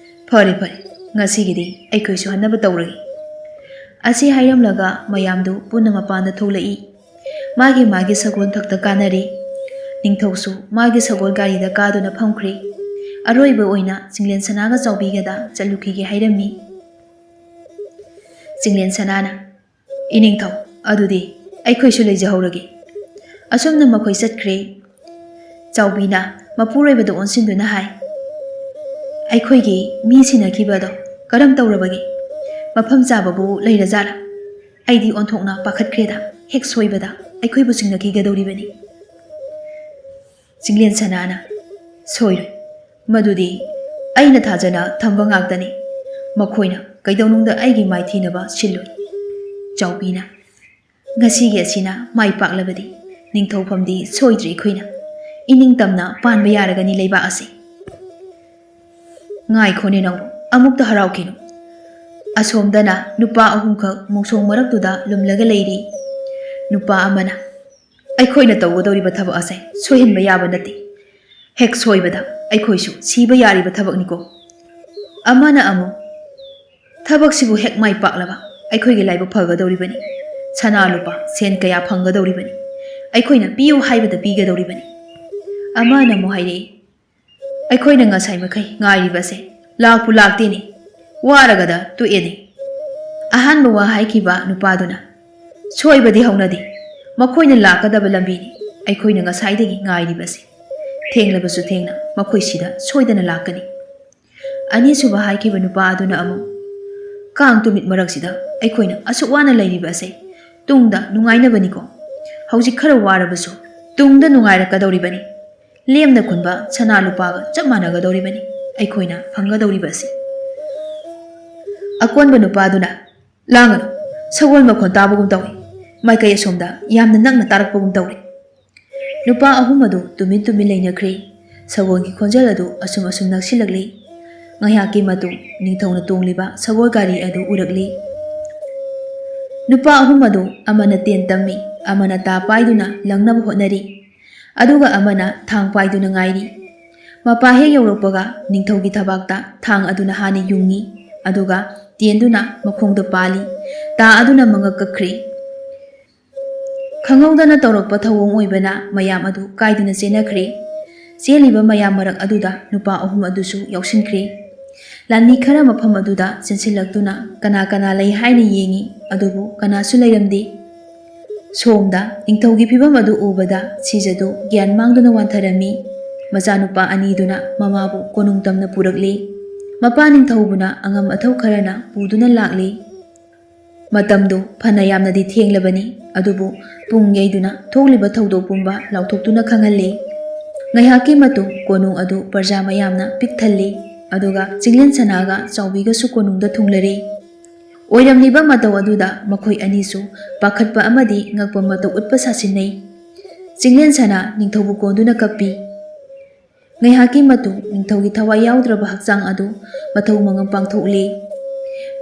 ꯐꯔꯦ, ꯐꯔꯦ, ꯉꯁꯤꯒꯤꯗꯤ ꯑꯩꯈꯣꯏꯁꯨ ꯍꯟꯅꯕ ꯇꯧꯔꯒꯦ꯫" ꯑꯁꯤ ꯍꯥꯏꯔꯝꯂꯒ ꯃꯌꯥꯝꯗꯨ ꯄꯨꯟꯅ ꯃꯄꯥꯟꯗ ꯊꯣꯛꯂꯛꯏ꯫ ꯃꯥꯒꯤ ꯃꯥꯒꯤ ꯁꯒꯣꯜ ꯊꯛꯇ ꯀꯥꯅꯔꯤ꯫ ꯅꯤꯡꯊꯧꯁꯨ ꯃꯥꯒꯤ ꯁꯒꯣꯜ ꯒꯥꯔꯤꯗ ꯀꯥꯗꯨꯅ ꯐꯝꯈ꯭ꯔꯦ꯫ ꯑꯔꯣꯏꯕ ꯑꯣꯏꯅ ꯆꯤꯡꯂꯦꯟ ꯁꯅꯥꯒ ꯆꯥꯎꯕꯤꯒꯗ ꯆꯠꯂꯨꯈꯤꯒꯦ ꯍꯥꯏꯔꯝꯃꯤ꯫ ꯆꯤꯡꯂꯦꯟ ꯁꯅꯥꯅ, "ꯏꯅꯤꯡꯊꯧ, ꯑꯗꯨꯗꯤ ꯑꯩꯈꯣꯏꯁꯨ ꯂꯩꯖꯍꯧꯔꯒꯦ꯫" ꯑꯁꯨꯝꯅ ꯃꯈꯣꯏ ꯆꯠꯈ꯭ꯔꯦ꯫ ꯆꯥꯎꯕꯤꯅ ꯃꯄꯨꯔꯣꯏꯕꯗ ꯑꯣꯟꯁꯤꯟꯗꯨꯅ ꯍꯥꯏ, "ꯑꯩꯈꯣꯏꯒꯤ ꯃꯤ ꯁꯤꯟꯅꯈꯤꯕ ꯑꯗꯣ ꯀꯔꯝ ꯇꯧꯔꯕꯒꯦ? ꯃꯐꯝ ꯆꯥꯕꯕꯨ ꯂꯩꯔꯖꯥꯠꯂꯥ? ꯑꯩꯗꯤ ꯑꯣꯟꯊꯣꯛꯅ ꯄꯥꯈꯠꯈ꯭ꯔꯦꯗ, ꯍꯦꯛ ꯁꯣꯏꯕꯗ ꯑꯩꯈꯣꯏꯕꯨ ꯆꯤꯡꯅꯈꯤꯒꯗꯧꯔꯤꯕꯅꯤ꯫" ꯆꯤꯡꯂꯦꯟ ꯁꯅꯥꯅ, "ꯁꯣꯏꯔꯣꯏ, ꯃꯗꯨꯗꯤ ꯑꯩꯅ ꯊꯥꯖꯅ ꯊꯝꯕ ꯉꯥꯛꯇꯅꯤ꯫ ꯃꯈꯣꯏꯅ ꯀꯩꯗꯧꯅꯨꯡꯗ ꯑꯩꯒꯤ ꯃꯥꯏꯊꯤꯅꯕ ꯁꯤꯜꯂꯣꯏ꯫" ꯆꯥꯎꯕꯤꯅ, "ꯉꯁꯤꯒꯤ ꯑꯁꯤꯅ ꯃꯥꯏ ꯄꯥꯛꯂꯕꯗꯤ ꯅꯤꯡꯊꯧꯐꯝꯗꯤ ꯁꯣꯏꯗ꯭ꯔꯦ ꯑꯩꯈꯣꯏꯅ꯫ ꯏꯅꯤꯡ ꯇꯝꯅ ꯄꯥꯟꯕ ꯌꯥꯔꯒꯅꯤ ꯂꯩꯕꯥꯛ ꯑꯁꯤ꯫" "ꯉꯥꯏꯈꯣꯅꯦ ꯅꯪꯕꯨ, ꯑꯃꯨꯛꯇ ꯍꯔꯥꯎꯈꯤꯅꯨ꯫" ꯑꯁꯣꯝꯗꯅ ꯅꯨꯄꯥ ꯑꯍꯨꯝꯈꯛ ꯃꯣꯡꯁꯣꯡ ꯃꯔꯛꯇꯨꯗ ꯂꯨꯝꯂꯒ ꯂꯩꯔꯤ꯫ ꯅꯨꯄꯥ ꯑꯃꯅ, "ꯑꯩꯈꯣꯏꯅ ꯇꯧꯒꯗꯧꯔꯤꯕ ꯊꯕꯛ ꯑꯁꯦ ꯁꯣꯏꯍꯟꯕ ꯌꯥꯕ ꯅꯠꯇꯦ꯫ ꯍꯦꯛ ꯁꯣꯏꯕꯗ ꯑꯩꯈꯣꯏꯁꯨ ꯁꯤꯕ ꯌꯥꯔꯤꯕ ꯊꯕꯛꯅꯤꯀꯣ꯫" ꯑꯃꯅ ꯑꯃꯨꯛ, "ꯊꯕꯛꯁꯤꯕꯨ ꯍꯦꯛ ꯃꯥꯏ ꯄꯥꯛꯂꯕ ꯑꯩꯈꯣꯏꯒꯤ ꯂꯥꯏꯕꯛ ꯐꯒꯗꯧꯔꯤꯕꯅꯤ꯫ ꯁꯅꯥ ꯂꯨꯄꯥ ꯁꯦꯟ ꯀꯌꯥ ꯐꯪꯒꯗꯧꯔꯤꯕꯅꯤ꯫ ꯑꯩꯈꯣꯏꯅ ꯄꯤꯌꯨ ꯍꯥꯏꯕꯗ ꯄꯤꯒꯗꯧꯔꯤꯕꯅꯤ꯫" ꯑꯃꯅ ꯑꯃꯨꯛ ꯍꯥꯏꯔꯛꯏ, "ꯑꯩꯈꯣꯏꯅ ꯉꯁꯥꯏ ꯃꯈꯩ ꯉꯥꯏꯔꯤꯕꯁꯦ ꯂꯥꯛꯄꯨ ꯂꯥꯛꯇꯦꯅꯦ꯫ ꯋꯥꯔꯒꯗ ꯇꯣꯛꯑꯦꯅꯦ꯫" ꯑꯍꯥꯟꯕ ꯋꯥ ꯍꯥꯏꯈꯤꯕ ꯅꯨꯄꯥꯗꯨꯅ, "ꯁꯣꯏꯕꯗꯤ ꯍꯧꯅꯗꯦ, ꯃꯈꯣꯏꯅ ꯂꯥꯛꯀꯗꯕ ꯂꯝꯕꯤꯅꯤ ꯑꯩꯈꯣꯏꯅ ꯉꯁꯥꯏꯗꯒꯤ ꯉꯥꯏꯔꯤꯕꯁꯤ꯫ ꯊꯦꯡꯂꯕꯁꯨ ꯊꯦꯡꯅ ꯃꯈꯣꯏ ꯁꯤꯗ ꯁꯣꯏꯗꯅ ꯂꯥꯛꯀꯅꯤ"꯫ ꯑꯅꯤꯁꯨꯕ ꯍꯥꯏꯈꯤꯕ ꯅꯨꯄꯥ ꯑꯗꯨꯅ ꯑꯃꯨꯛ, "ꯀꯥꯡ ꯇꯨꯃꯤꯠ ꯃꯔꯛꯁꯤꯗ ꯑꯩꯈꯣꯏꯅ ꯑꯁꯨꯛ ꯋꯥꯅ ꯂꯩꯔꯤꯕ ꯑꯁꯦ ꯇꯨꯡꯗ ꯅꯨꯡꯉꯥꯏꯅꯕꯅꯤꯀꯣ꯫ ꯍꯧꯖꯤꯛ ꯈꯔ ꯋꯥꯔꯕꯁꯨ ꯇꯨꯡꯗ ꯅꯨꯡꯉꯥꯏꯔꯛꯀꯗꯧꯔꯤꯕꯅꯤ꯫ ꯂꯦꯝꯅ ꯈꯨꯟꯕ ꯁꯅꯥ ꯂꯨꯄꯥꯒ ꯆꯞ ꯃꯥꯟꯅꯒꯗꯧꯔꯤꯕꯅꯤ ꯑꯩꯈꯣꯏꯅ ꯐꯪꯒꯗꯧꯔꯤꯕ ꯑꯁꯤ"꯫ ꯑꯀꯣꯟꯕ ꯅꯨꯄꯥꯗꯨꯅ, "ꯂꯥꯡꯒꯅꯨ, ꯁꯒꯣꯜ ꯃꯈꯣꯟ ꯇꯥꯕꯒꯨꯝ ꯇꯧꯏ꯫ ꯃꯥꯏꯀꯩ ꯑꯁꯣꯝꯗ ꯌꯥꯝꯅ ꯅꯛꯅ ꯇꯥꯔꯛꯄꯒꯨꯝ ꯇꯧꯔꯦ"꯫ ꯅꯨꯄꯥ ꯑꯍꯨꯝ ꯑꯗꯨ ꯇꯨꯃꯤꯟ ꯇꯨꯃꯤꯟ ꯂꯩꯅꯈ꯭ꯔꯦ꯫ ꯁꯒꯣꯜꯒꯤ ꯈꯣꯟꯖꯦꯜ ꯑꯗꯨ ꯑꯁꯨꯝ ꯑꯁꯨꯝ ꯅꯛꯁꯤꯜꯂꯛꯂꯤ꯫ ꯉꯥꯏꯍꯥꯛꯀꯤ ꯃꯇꯨꯡ ꯅꯤꯡꯊꯧꯅ ꯇꯣꯡꯂꯤꯕ ꯁꯒꯣꯜ ꯒꯥꯔꯤ ꯑꯗꯨ ꯎꯔꯛꯂꯤ꯫ ꯅꯨꯄꯥ ꯑꯍꯨꯝ ꯑꯗꯨ ꯑꯃꯅ ꯇꯦꯟ ꯇꯝꯃꯤ, ꯑꯃꯅ ꯇꯥ ꯄꯥꯏꯗꯨꯅ ꯂꯪꯅꯕ ꯍꯣꯠꯅꯔꯤ, ꯑꯗꯨꯒ ꯑꯃꯅ ꯊꯥꯡ ꯄꯥꯏꯗꯨꯅ ꯉꯥꯏꯔꯤ꯫ ꯃꯄꯥ ꯍꯦꯛ ꯌꯧꯔꯛꯄꯒ ꯅꯤꯡꯊꯧꯒꯤ ꯊꯕꯥꯛꯇ ꯊꯥꯡ ꯑꯗꯨꯅ ꯍꯥꯟꯅ ꯌꯨꯡꯉꯤ, ꯑꯗꯨꯒ ꯇꯦꯟꯗꯨꯅ ꯃꯈꯣꯡꯗ ꯄꯥꯜꯂꯤ꯫ ꯇꯥ ꯑꯗꯨꯅ ꯃꯉꯛ ꯀꯛꯈ꯭ꯔꯦ꯫ ꯈꯪꯍꯧꯗꯅ ꯇꯧꯔꯛꯄ ꯊꯧꯑꯣꯡ ꯑꯣꯏꯕꯅ ꯃꯌꯥꯝ ꯑꯗꯨ ꯀꯥꯏꯗꯨꯅ ꯆꯦꯟꯅꯈ꯭ꯔꯦ꯫ ꯆꯦꯜꯂꯤꯕ ꯃꯌꯥꯝ ꯃꯔꯛ ꯑꯗꯨꯗ ꯅꯨꯄꯥ ꯑꯍꯨꯝ ꯑꯗꯨꯁꯨ ꯌꯥꯎꯁꯤꯟꯈ꯭ꯔꯦ꯫ ꯂꯥꯟꯃꯤ ꯈꯔ ꯃꯐꯝ ꯑꯗꯨꯗ ꯆꯦꯟꯁꯤꯜꯂꯛꯇꯨꯅ ꯀꯅꯥ ꯀꯅꯥ ꯂꯩ ꯍꯥꯏꯅ ꯌꯦꯡꯉꯤ, ꯑꯗꯨꯕꯨ ꯀꯅꯥꯁꯨ ꯂꯩꯔꯝꯗꯦ꯫ ꯁꯣꯝꯗ ꯅꯤꯡꯊꯧꯒꯤ ꯐꯤꯚꯝ ꯑꯗꯨ ꯎꯕꯗ ꯁꯤꯖꯗꯨ ꯒ꯭ꯌꯥꯟ ꯃꯥꯡꯗꯨꯅ ꯋꯥꯟꯊꯔꯝꯃꯤ꯫ ꯃꯆꯥꯅꯨꯄꯥ ꯑꯅꯤꯗꯨꯅ ꯃꯃꯥꯕꯨ ꯀꯣꯅꯨꯡ ꯇꯝꯅ ꯄꯨꯔꯛꯂꯤ꯫ ꯃꯄꯥ ꯅꯤꯡꯊꯧꯕꯨꯅ ꯑꯉꯝ ꯑꯊꯧ ꯈꯔꯅ ꯄꯨꯗꯨꯅ ꯂꯥꯛꯂꯤ꯫ ꯃꯇꯝꯗꯨ ꯐꯅ ꯌꯥꯝꯅꯗꯤ ꯊꯦꯡꯂꯕꯅꯤ, ꯑꯗꯨꯕꯨ ꯄꯨꯡ ꯌꯩꯗꯨꯅ ꯊꯣꯛꯂꯤꯕ ꯊꯧꯗꯣꯛ ꯄꯨꯝꯕ ꯂꯥꯎꯊꯣꯛꯇꯨꯅ ꯈꯪꯍꯜꯂꯤ꯫ ꯉꯥꯏꯍꯥꯛꯀꯤ ꯃꯇꯨꯡ ꯀꯣꯅꯨꯡ ꯑꯗꯨ ꯄ꯭ꯔꯖꯥ ꯃꯌꯥꯝꯅ ꯄꯤꯛ ꯊꯜꯂꯤ, ꯑꯗꯨꯒ ꯆꯤꯡꯂꯦꯟ ꯁꯅꯥꯒ ꯆꯥꯎꯕꯤꯒꯁꯨ ꯀꯣꯅꯨꯡꯗ ꯊꯨꯡꯂꯔꯤ꯫ ꯑꯣꯏꯔꯝꯂꯤꯕ ꯃꯇꯧ ꯑꯗꯨꯗ ꯃꯈꯣꯏ ꯑꯅꯤꯁꯨ ꯄꯥꯈꯠꯄ ꯑꯃꯗꯤ ꯉꯛꯄ ꯃꯇꯧ ꯎꯠꯄ ꯁꯥꯁꯤꯟꯅꯩ꯫ ꯆꯤꯡꯂꯦꯟ ꯁꯅꯥ ꯅꯤꯡꯊꯧꯕꯨ ꯀꯣꯟꯗꯨꯅ ꯀꯞꯄꯤ꯫ ꯉꯥꯏꯍꯥꯛꯀꯤ ꯃꯇꯨꯡ ꯅꯤꯡꯊꯧꯒꯤ ꯊꯋꯥꯏ ꯌꯥꯎꯗ꯭ꯔꯕ ꯍꯛꯆꯥꯡ ꯑꯗꯨ ꯃꯊꯧ ꯃꯉꯝ ꯄꯥꯡꯊꯣꯛꯂꯤ꯫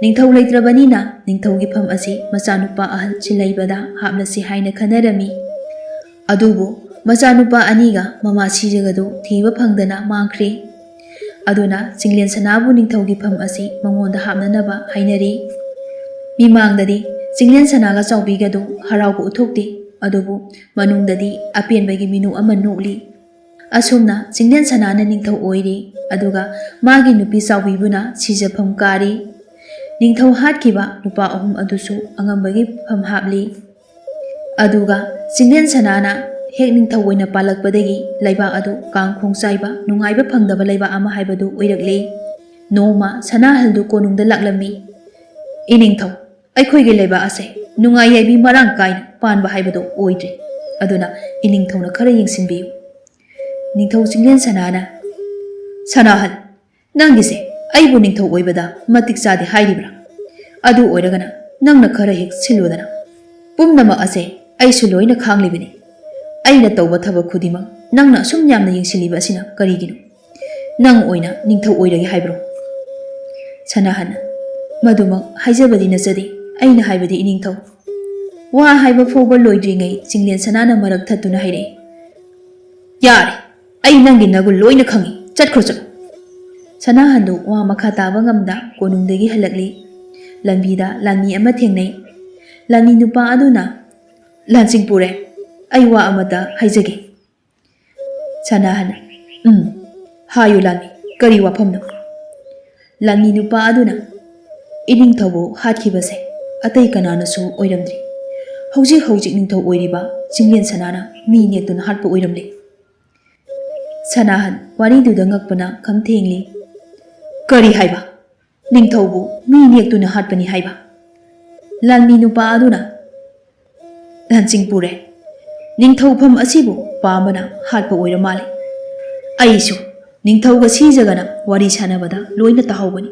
ꯅꯤꯡꯊꯧ ꯂꯩꯇ꯭ꯔꯕꯅꯤꯅ ꯅꯤꯡꯊꯧꯒꯤ ꯐꯝ ꯑꯁꯤ ꯃꯆꯥꯅꯨꯄꯥ ꯑꯍꯜ ꯁꯤꯜꯍꯩꯕꯗ ꯍꯥꯞꯂꯁꯤ ꯍꯥꯏꯅ ꯈꯟꯅꯔꯝꯃꯤ꯫ ꯑꯗꯨꯕꯨ ꯃꯆꯥꯅꯨꯄꯥ ꯑꯅꯤꯒ ꯃꯃꯥ ꯁꯤꯖꯒꯗꯨ ꯊꯤꯕ ꯐꯪꯗꯅ ꯃꯥꯡꯈ꯭ꯔꯦ꯫ ꯑꯗꯨꯅ ꯆꯤꯡꯂꯦꯟ ꯁꯅꯥꯕꯨ ꯅꯤꯡꯊꯧꯒꯤ ꯐꯝ ꯑꯁꯤ ꯃꯉꯣꯟꯗ ꯍꯥꯞꯅꯅꯕ ꯍꯥꯏꯅꯔꯤ꯫ ꯃꯤꯃꯥꯡꯗꯗꯤ ꯆꯤꯡꯂꯦꯟ ꯁꯅꯥꯒ ꯆꯥꯎꯕꯤꯒꯗꯨ ꯍꯔꯥꯎꯕ ꯎꯠꯊꯣꯛꯇꯦ, ꯑꯗꯨꯕꯨ ꯃꯅꯨꯡꯗꯗꯤ ꯑꯄꯦꯟꯕꯒꯤ ꯃꯤꯅꯨ ꯑꯃ ꯅꯣꯛꯂꯤ꯫ ꯑꯁꯨꯝꯅ ꯆꯤꯡꯂꯦꯟ ꯁꯅꯥꯅ ꯅꯤꯡꯊꯧ ꯑꯣꯏꯔꯤ, ꯑꯗꯨꯒ ꯃꯥꯒꯤ ꯅꯨꯄꯤ ꯆꯥꯎꯕꯤꯕꯨꯅ ꯁꯤꯖꯐꯝ ꯀꯥꯔꯤ꯫ ꯅꯤꯡꯊꯧ ꯍꯥꯠꯈꯤꯕ ꯅꯨꯄꯥ ꯑꯍꯨꯝ ꯑꯗꯨꯁꯨ ꯑꯉꯝꯕꯒꯤ ꯐꯝ ꯍꯥꯞꯂꯤ꯫ ꯑꯗꯨꯒ ꯆꯤꯡꯂꯦꯟ ꯁꯅꯥꯅ ꯍꯦꯛ ꯅꯤꯡꯊꯧ ꯑꯣꯏꯅ ꯄꯥꯜꯂꯛꯄꯗꯒꯤ ꯂꯩꯕꯥꯛ ꯑꯗꯨ ꯀꯥꯡ ꯈꯣꯡ ꯆꯥꯏꯕ, ꯅꯨꯡꯉꯥꯏꯕ ꯐꯪꯗꯕ ꯂꯩꯕꯥꯛ ꯑꯃ ꯍꯥꯏꯕꯗꯨ ꯑꯣꯏꯔꯛꯂꯤ꯫ ꯅꯣꯡꯃ ꯁꯅꯥꯍꯜꯗꯨ ꯀꯣꯅꯨꯡꯗ ꯂꯥꯛꯂꯝꯃꯤ꯫ "ꯏꯅꯤꯡꯊꯧ, ꯑꯩꯈꯣꯏꯒꯤ ꯂꯩꯕꯥꯛ ꯑꯁꯦ ꯅꯨꯡꯉꯥꯏ ꯌꯥꯏꯕꯤ ꯃꯔꯥꯡ ꯀꯥꯏꯅ ꯄꯥꯟꯕ ꯍꯥꯏꯕꯗꯨ ꯑꯣꯏꯗ꯭ꯔꯤ꯫ ꯑꯗꯨꯅ ꯏꯅꯤꯡꯊꯧꯅ ꯈꯔ ꯌꯦꯡꯁꯤꯟꯕꯤꯌꯨ꯫" ꯅꯤꯡꯊꯧ ꯆꯤꯡꯂꯦꯟ ꯁꯅꯥꯅ, "ꯁꯅꯥꯍꯜ, ꯅꯪꯒꯤꯁꯦ ꯑꯩꯕꯨ ꯅꯤꯡꯊꯧ ꯑꯣꯏꯕꯗ ꯃꯇꯤꯛ ꯆꯥꯗꯦ ꯍꯥꯏꯔꯤꯕ꯭ꯔꯥ? ꯑꯗꯨ ꯑꯣꯏꯔꯒꯅ ꯅꯪꯅ ꯈꯔ ꯍꯦꯛ ꯁꯤꯜꯂꯨꯗꯅ꯫ ꯄꯨꯝꯅꯃꯛ ꯑꯁꯦ ꯑꯩꯁꯨ ꯂꯣꯏꯅ ꯈꯥꯡꯂꯤꯕꯅꯤ꯫ ꯑꯩꯅ ꯇꯧꯕ ꯊꯕꯛ ꯈꯨꯗꯤꯡꯃꯛ ꯅꯪꯅ ꯑꯁꯨꯝ ꯌꯥꯝꯅ ꯌꯦꯡꯁꯤꯜꯂꯤꯕ ꯑꯁꯤꯅ ꯀꯔꯤꯒꯤꯅꯣ? ꯅꯪ ꯑꯣꯏꯅ ꯅꯤꯡꯊꯧ ꯑꯣꯏꯔꯒꯦ ꯍꯥꯏꯕ꯭ꯔꯣ?" ꯁꯅꯥꯍꯟꯅ, "ꯃꯗꯨꯃꯛ ꯍꯥꯏꯖꯕꯗꯤ ꯅꯠꯆꯗꯦ꯫ ꯑꯩꯅ ꯍꯥꯏꯕꯗꯤ ꯏꯅꯤꯡꯊꯧ꯫" ꯋꯥ ꯍꯥꯏꯕ ꯐꯥꯎꯕ ꯂꯣꯏꯗ꯭ꯔꯤꯉꯩ ꯆꯤꯡꯂꯦꯟ ꯁꯅꯥꯅ ꯃꯔꯛ ꯊꯠꯇꯨꯅ ꯍꯥꯏꯔꯛꯏ, "ꯌꯥꯔꯦ, ꯑꯩ ꯅꯪꯒꯤ ꯅꯒꯨꯟ ꯂꯣꯏꯅ ꯈꯪꯏ, ꯆꯠꯈ꯭ꯔꯣ ꯆꯠꯂꯣ꯫" ꯁꯅꯥꯍꯟꯗꯨ ꯋꯥ ꯃꯈꯥ ꯇꯥꯕ ꯉꯝꯗ ꯀꯣꯅꯨꯡꯗꯒꯤ ꯍꯜꯂꯛꯂꯤ꯫ ꯂꯝꯕꯤꯗ ꯂꯥꯟꯃꯤ ꯑꯃ ꯊꯦꯡꯅꯩ꯫ ꯂꯥꯟꯃꯤ ꯅꯨꯄꯥ ꯑꯗꯨꯅ, "ꯂꯥꯟꯆꯤꯡ ꯄꯨꯔꯦ, ꯑꯩ ꯋꯥ ꯑꯃꯇ ꯍꯥꯏꯖꯒꯦ꯫" ꯁꯅꯥꯍꯟꯅ, "ꯎꯝ, ꯍꯥꯏꯌꯨ ꯂꯥꯟꯃꯤ, ꯀꯔꯤ ꯋꯥꯐꯝꯅꯣ?" ꯂꯥꯟꯃꯤ ꯅꯨꯄꯥ ꯑꯗꯨꯅ, "ꯏꯅꯤꯡꯊꯧꯕꯨ ꯍꯥꯠꯈꯤꯕꯁꯦ ꯑꯇꯩ ꯀꯅꯥꯅꯁꯨ ꯑꯣꯏꯔꯝꯗ꯭ꯔꯤ꯫ ꯍꯧꯖꯤꯛ ꯍꯧꯖꯤꯛ ꯅꯤꯡꯊꯧ ꯑꯣꯏꯔꯤꯕ ꯆꯤꯡꯂꯦꯟ ꯁꯅꯥꯅ ꯃꯤ ꯅꯦꯛꯇꯨꯅ ꯍꯥꯠꯄ ꯑꯣꯏꯔꯝꯂꯦ꯫" ꯁꯅꯥꯍꯟ ꯋꯥꯔꯤꯗꯨꯗ ꯉꯛꯄꯅ ꯈꯝ ꯊꯦꯡꯂꯤ꯫ "ꯀꯔꯤ ꯍꯥꯏꯕ? ꯅꯤꯡꯊꯧꯕꯨ ꯃꯤ ꯅꯦꯛꯇꯨꯅ ꯍꯥꯠꯄꯅꯤ ꯍꯥꯏꯕ?" ꯂꯥꯟꯃꯤ ꯅꯨꯄꯥ ꯑꯗꯨꯅ, "ꯂꯥꯟꯆꯤꯡ ꯄꯨꯔꯦ, ꯅꯤꯡꯊꯧꯐꯝ ꯑꯁꯤꯕꯨ ꯄꯥꯝꯕꯅ ꯍꯥꯠꯄ ꯑꯣꯏꯔ ꯃꯥꯜꯂꯦ꯫ ꯑꯩꯁꯨ ꯅꯤꯡꯊꯧꯒ ꯁꯤꯖꯒꯅ ꯋꯥꯔꯤ ꯁꯥꯟꯅꯕꯗ ꯂꯣꯏꯅ ꯇꯥꯍꯧꯕꯅꯤ꯫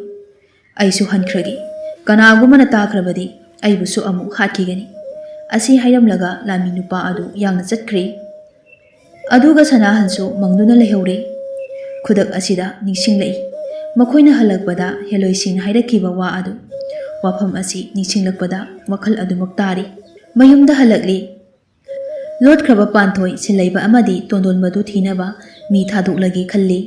ꯑꯩꯁꯨ ꯍꯟꯈ꯭ꯔꯒꯦ꯫ ꯀꯅꯥꯒꯨꯝꯕꯅ ꯇꯥꯈ꯭ꯔꯕꯗꯤ ꯑꯩꯕꯨꯁꯨ ꯑꯃꯨꯛ ꯍꯥꯠꯈꯤꯒꯅꯤ꯫" ꯑꯁꯤ ꯍꯥꯏꯔꯝꯂꯒ ꯂꯥꯟꯃꯤ ꯅꯨꯄꯥ ꯑꯗꯨ ꯌꯥꯡꯅ ꯆꯠꯈ꯭ꯔꯦ꯫ ꯑꯗꯨꯒ ꯁꯅꯥꯍꯟꯁꯨ ꯃꯪꯗꯨꯅ ꯂꯩꯍꯧꯔꯦ꯫ ꯈꯨꯗꯛ ꯑꯁꯤꯗ ꯅꯤꯡꯁꯤꯡꯂꯛꯏ꯫ ꯃꯈꯣꯏꯅ ꯍꯜꯂꯛꯄꯗ ꯍꯦꯂꯣꯏꯁꯤꯡꯅ ꯍꯥꯏꯔꯛꯈꯤꯕ ꯋꯥ ꯑꯗꯨ꯫ ꯋꯥꯐꯝ ꯑꯁꯤ ꯅꯤꯡꯁꯤꯡꯂꯛꯄꯗ ꯋꯥꯈꯜ ꯑꯗꯨꯃꯛ ꯇꯥꯔꯤ꯫ ꯃꯌꯨꯝꯗ ꯍꯜꯂꯛꯂꯤ꯫ ꯂꯣꯠꯈ꯭ꯔꯕ ꯄꯥꯟꯊꯣꯏ ꯁꯤꯜꯂꯩꯕ ꯑꯃꯗꯤ ꯇꯣꯟꯗꯣꯟꯕꯗꯨ ꯊꯤꯅꯕ ꯃꯤ ꯊꯥꯗꯣꯛꯂꯒꯦ ꯈꯜꯂꯤ꯫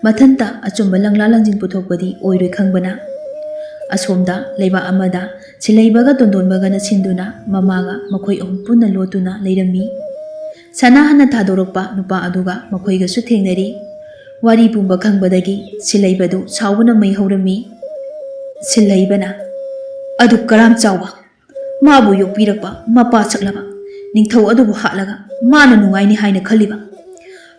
ꯃꯊꯟꯇ ꯑꯆꯨꯝꯕ ꯂꯪꯂꯥ ꯂꯪꯖꯤꯟ ꯄꯨꯊꯣꯛꯄꯗꯤ ꯑꯣꯏꯔꯣꯏ ꯈꯪꯕꯅ꯫ ꯑꯁꯣꯝꯗ ꯂꯩꯕꯥꯛ ꯑꯃꯗ ꯁꯤꯜꯂꯩꯕꯒ ꯇꯣꯟꯗꯣꯟꯕꯒꯅ ꯁꯤꯟꯗꯨꯅ ꯃꯃꯥꯒ ꯃꯈꯣꯏ ꯑꯍꯨꯝ ꯄꯨꯟꯅ ꯂꯣꯠꯇꯨꯅ ꯂꯩꯔꯝꯃꯤ꯫ ꯁꯅꯥꯍꯟꯅ ꯊꯥꯗꯣꯔꯛꯄ ꯅꯨꯄꯥ ꯑꯗꯨꯒ ꯃꯈꯣꯏꯒꯁꯨ ꯊꯦꯡꯅꯔꯤ꯫ ꯋꯥꯔꯤ ꯄꯨꯝꯕ ꯈꯪꯕꯗꯒꯤ ꯁꯤꯜꯂꯩꯕꯗꯨ ꯁꯥꯎꯕꯅ ꯃꯩ ꯍꯧꯔꯝꯃꯤ꯫ ꯁꯤꯜꯍꯩꯕꯅ, "ꯑꯗꯨ ꯀꯔꯥꯝ ꯆꯥꯎꯕ, ꯃꯥꯕꯨ ꯌꯣꯛꯄꯤꯔꯛꯄ ꯃꯄꯥ ꯁꯛꯂꯕ ꯅꯤꯡꯊꯧ ꯑꯗꯨꯕꯨ ꯍꯥꯠꯂꯒ ꯃꯥꯅ ꯅꯨꯡꯉꯥꯏꯅꯤ ꯍꯥꯏꯅ ꯈꯜꯂꯤꯕ?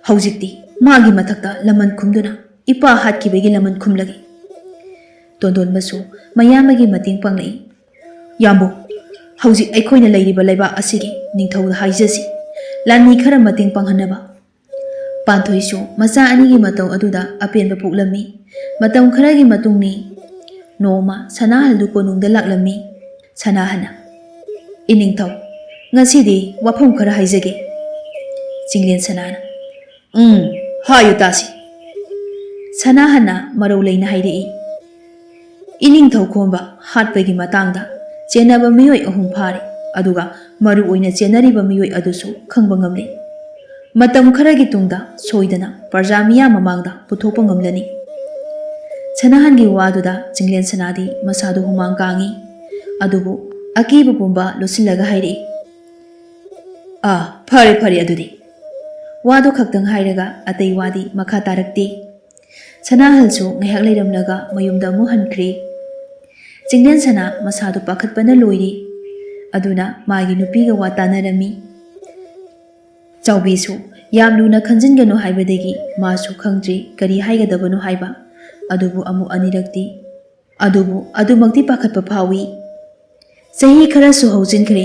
ꯍꯧꯖꯤꯛꯇꯤ ꯃꯥꯒꯤ ꯃꯊꯛꯇ ꯂꯃꯟ ꯈꯨꯝꯗꯨꯅ ꯏꯄꯥ ꯍꯥꯠꯈꯤꯕꯒꯤ ꯂꯃꯟ ꯈꯨꯝꯂꯒꯦ꯫" ꯇꯣꯟꯗꯣꯟꯕꯁꯨ ꯃꯌꯥꯝꯕꯒꯤ ꯃꯇꯦꯡ ꯄꯥꯡꯂꯛꯏ꯫ "ꯌꯥꯝꯕꯨ, ꯍꯧꯖꯤꯛ ꯑꯩꯈꯣꯏꯅ ꯂꯩꯔꯤꯕ ꯂꯩꯕꯥꯛ ꯑꯁꯤꯒꯤ ꯅꯤꯡꯊꯧꯗ ꯍꯥꯏꯖꯁꯤ, ꯂꯥꯟꯃꯤ ꯈꯔ ꯃꯇꯦꯡ ꯄꯥꯡꯍꯟꯅꯕ꯫" ꯄꯥꯟꯊꯣꯏꯁꯨ ꯃꯆꯥ ꯑꯅꯤꯒꯤ ꯃꯇꯧ ꯑꯗꯨꯗ ꯑꯄꯦꯟꯕ ꯄꯣꯛꯂꯝꯃꯤ꯫ ꯃꯇꯝ ꯈꯔꯒꯤ ꯃꯇꯨꯡꯅꯤ꯫ ꯅꯣꯡꯃ ꯁꯅꯥꯍꯜꯗꯨ ꯀꯣꯅꯨꯡꯗ ꯂꯥꯛꯂꯝꯃꯤ꯫ ꯁꯅꯥꯍꯟꯅ, "ꯏꯅꯤꯡꯊꯧ, ꯉꯁꯤꯗꯤ ꯋꯥꯐꯝ ꯈꯔ ꯍꯥꯏꯖꯒꯦ꯫" ꯆꯤꯡꯂꯦꯟ ꯁꯅꯥꯅ, "ꯎꯝ, ꯍꯥꯏꯌꯨ ꯇꯥꯁꯤ꯫" ꯁꯅꯥꯍꯟꯅ ꯃꯔꯧ ꯂꯩꯅ ꯍꯥꯏꯔꯛꯏ, "ꯏꯅꯤꯡꯊꯧ ꯈꯣꯝꯕ ꯍꯥꯠꯄꯒꯤ ꯃꯇꯥꯡꯗ ꯆꯦꯟꯅꯕ ꯃꯤꯑꯣꯏ ꯑꯍꯨꯝ ꯐꯥꯔꯦ, ꯑꯗꯨꯒ ꯃꯔꯨ ꯑꯣꯏꯅ ꯆꯦꯟꯅꯔꯤꯕ ꯃꯤꯑꯣꯏ ꯑꯗꯨꯁꯨ ꯈꯪꯕ ꯉꯝꯂꯦ꯫ ꯃꯇꯝ ꯈꯔꯒꯤ ꯇꯨꯡꯗ ꯁꯣꯏꯗꯅ ꯄ꯭ꯔꯖꯥ ꯃꯤꯌꯥꯝ ꯃꯃꯥꯡꯗ ꯄꯨꯊꯣꯛꯄ ꯉꯝꯂꯅꯤ꯫" ꯁꯅꯥꯍꯟꯒꯤ ꯋꯥꯗꯨꯗ ꯆꯤꯡꯂꯦꯟ ꯁꯅꯥꯗꯤ ꯃꯁꯥꯗꯨ ꯍꯨꯃꯥꯡ ꯀꯥꯡꯏ꯫ ꯑꯗꯨꯕꯨ ꯑꯀꯤꯕ ꯄꯨꯝꯕ ꯂꯣꯠꯁꯤꯜꯂꯒ ꯍꯥꯏꯔꯛꯏ, "ꯑꯥ, ꯐꯔꯦ, ꯐꯔꯦ ꯑꯗꯨꯗꯤ꯫" ꯋꯥꯗꯨ ꯈꯛꯇꯪ ꯍꯥꯏꯔꯒ ꯑꯇꯩ ꯋꯥꯗꯤ ꯃꯈꯥ ꯇꯥꯔꯛꯇꯦ꯫ ꯁꯅꯥꯍꯜꯁꯨ ꯉꯥꯏꯍꯥꯛ ꯂꯩꯔꯝꯂꯒ ꯃꯌꯨꯝꯗ ꯑꯃꯨꯛ ꯍꯟꯈ꯭ꯔꯦ꯫ ꯆꯤꯡꯂꯦꯟ ꯁꯅꯥ ꯃꯁꯥꯗꯨ ꯄꯥꯈꯠꯄꯅ ꯂꯣꯏꯔꯦ꯫ ꯑꯗꯨꯅ ꯃꯥꯒꯤ ꯅꯨꯄꯤꯒ ꯋꯥ ꯇꯥꯅꯔꯝꯃꯤ꯫ ꯆꯥꯎꯕꯤꯁꯨ ꯌꯥꯝ ꯂꯨꯅ ꯈꯟꯖꯤꯟꯒꯅꯨ ꯍꯥꯏꯕꯗꯒꯤ ꯃꯥꯁꯨ ꯈꯪꯗ꯭ꯔꯤ ꯀꯔꯤ ꯍꯥꯏꯒꯗꯕꯅꯣ ꯍꯥꯏꯕ꯫ ꯑꯗꯨꯕꯨ ꯑꯃꯨꯛ ꯑꯅꯤꯔꯛꯇꯤ, ꯑꯗꯨꯕꯨ ꯑꯗꯨꯃꯛꯇꯤ ꯄꯥꯈꯠꯄ ꯐꯥꯎꯏ꯫ ꯆꯍꯤ ꯈꯔꯁꯨ ꯍꯧꯖꯤꯟꯈ꯭ꯔꯦ꯫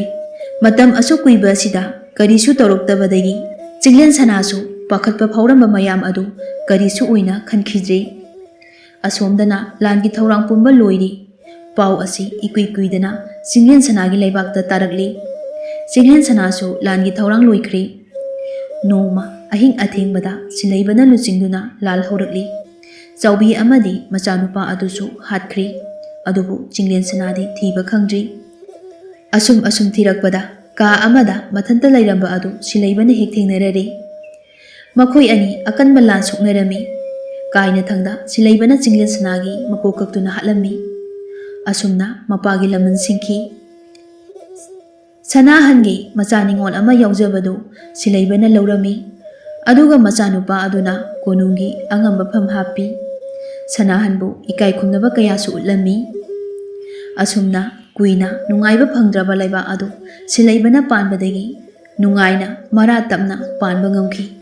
ꯃꯇꯝ ꯑꯁꯨꯛ ꯀꯨꯏꯕ ꯑꯁꯤꯗ ꯀꯔꯤꯁꯨ ꯇꯧꯔꯛꯇꯕꯗꯒꯤ ꯆꯤꯡꯂꯦꯟ ꯁꯅꯥꯁꯨ ꯄꯥꯈꯠꯄ ꯐꯥꯎꯔꯝꯕ ꯃꯌꯥꯝ ꯑꯗꯨ ꯀꯔꯤꯁꯨ ꯑꯣꯏꯅ ꯈꯟꯈꯤꯗ꯭ꯔꯦ꯫ ꯑꯁꯣꯝꯗꯅ ꯂꯥꯟꯒꯤ ꯊꯧꯔꯥꯡ ꯄꯨꯝꯕ ꯂꯣꯏꯔꯦ꯫ ꯄꯥꯎ ꯑꯁꯤ ꯏꯀꯨꯏ ꯀꯨꯏꯗꯅ ꯆꯤꯡꯂꯦꯟ ꯁꯅꯥꯒꯤ ꯂꯩꯕꯥꯛꯇ ꯇꯥꯔꯛꯂꯤ꯫ ꯆꯤꯡꯂꯦꯟ ꯁꯅꯥꯁꯨ ꯂꯥꯟꯒꯤ ꯊꯧꯔꯥꯡ ꯂꯣꯏꯈ꯭ꯔꯦ꯫ ꯅꯣꯡꯃ ꯑꯍꯤꯡ ꯑꯊꯦꯡꯕꯗ ꯁꯤꯂꯩꯕꯅ ꯂꯨꯆꯤꯡꯗꯨꯅ ꯂꯥꯜ ꯍꯧꯔꯛꯂꯤ꯫ ꯆꯥꯎꯕꯤ ꯑꯃꯗꯤ ꯃꯆꯥꯅꯨꯄꯥ ꯑꯗꯨꯁꯨ ꯍꯥꯠꯈ꯭ꯔꯦ꯫ ꯑꯗꯨꯕꯨ ꯆꯤꯡꯂꯦꯟ ꯁꯅꯥꯗꯤ ꯊꯤꯕ ꯈꯪꯗ꯭ꯔꯤ꯫ ꯑꯁꯨꯝ ꯑꯁꯨꯝ ꯊꯤꯔꯛꯄꯗ ꯀꯥ ꯑꯃꯗ ꯃꯊꯟꯇ ꯂꯩꯔꯝꯕ ꯑꯗꯨ ꯁꯤꯂꯩꯕꯅ ꯍꯦꯛ ꯊꯦꯡꯅꯔꯔꯦ꯫ ꯃꯈꯣꯏ ꯑꯅꯤ ꯑꯀꯟꯕ ꯂꯥꯟ ꯁꯣꯛꯅꯔꯝꯃꯤ꯫ ꯀꯥꯏꯅꯊꯪꯗ ꯁꯤꯂꯩꯕꯅ ꯆꯤꯡꯂꯦꯟ ꯁꯅꯥꯒꯤ ꯃꯀꯣꯛ ꯀꯛꯇꯨꯅ ꯍꯥꯠꯂꯝꯃꯤ꯫ ꯑꯁꯨꯝꯅ ꯃꯄꯥꯒꯤ ꯂꯃꯟ ꯁꯤꯡꯈꯤ꯫ ꯁꯅꯥꯍꯟꯒꯤ ꯃꯆꯥ ꯅꯤꯉꯣꯜ ꯑꯃ ꯌꯥꯎꯖꯕꯗꯨ ꯁꯤꯂꯩꯕꯅ ꯂꯧꯔꯝꯃꯤ꯫ ꯑꯗꯨꯒ ꯃꯆꯥꯅꯨꯄꯥ ꯑꯗꯨꯅ ꯀꯣꯅꯨꯡꯒꯤ ꯑꯉꯝꯕ ꯐꯝ ꯍꯥꯞꯄꯤ꯫ ꯁꯅꯥꯍꯟꯕꯨ ꯏꯀꯥꯏ ꯈꯨꯝꯅꯕ ꯀꯌꯥꯁꯨ ꯎꯠꯂꯝꯃꯤ꯫ ꯑꯁꯨꯝꯅ ꯀꯨꯏꯅ ꯅꯨꯡꯉꯥꯏꯕ ꯐꯪꯗ꯭ꯔꯕ ꯂꯩꯕꯥꯛ ꯑꯗꯨ ꯁꯤꯂꯩꯕꯅ ꯄꯥꯟꯕꯗꯒꯤ ꯅꯨꯡꯉꯥꯏꯅ ꯃꯔꯥ ꯇꯞꯅ ꯄꯥꯟꯕ ꯉꯝꯈꯤ꯫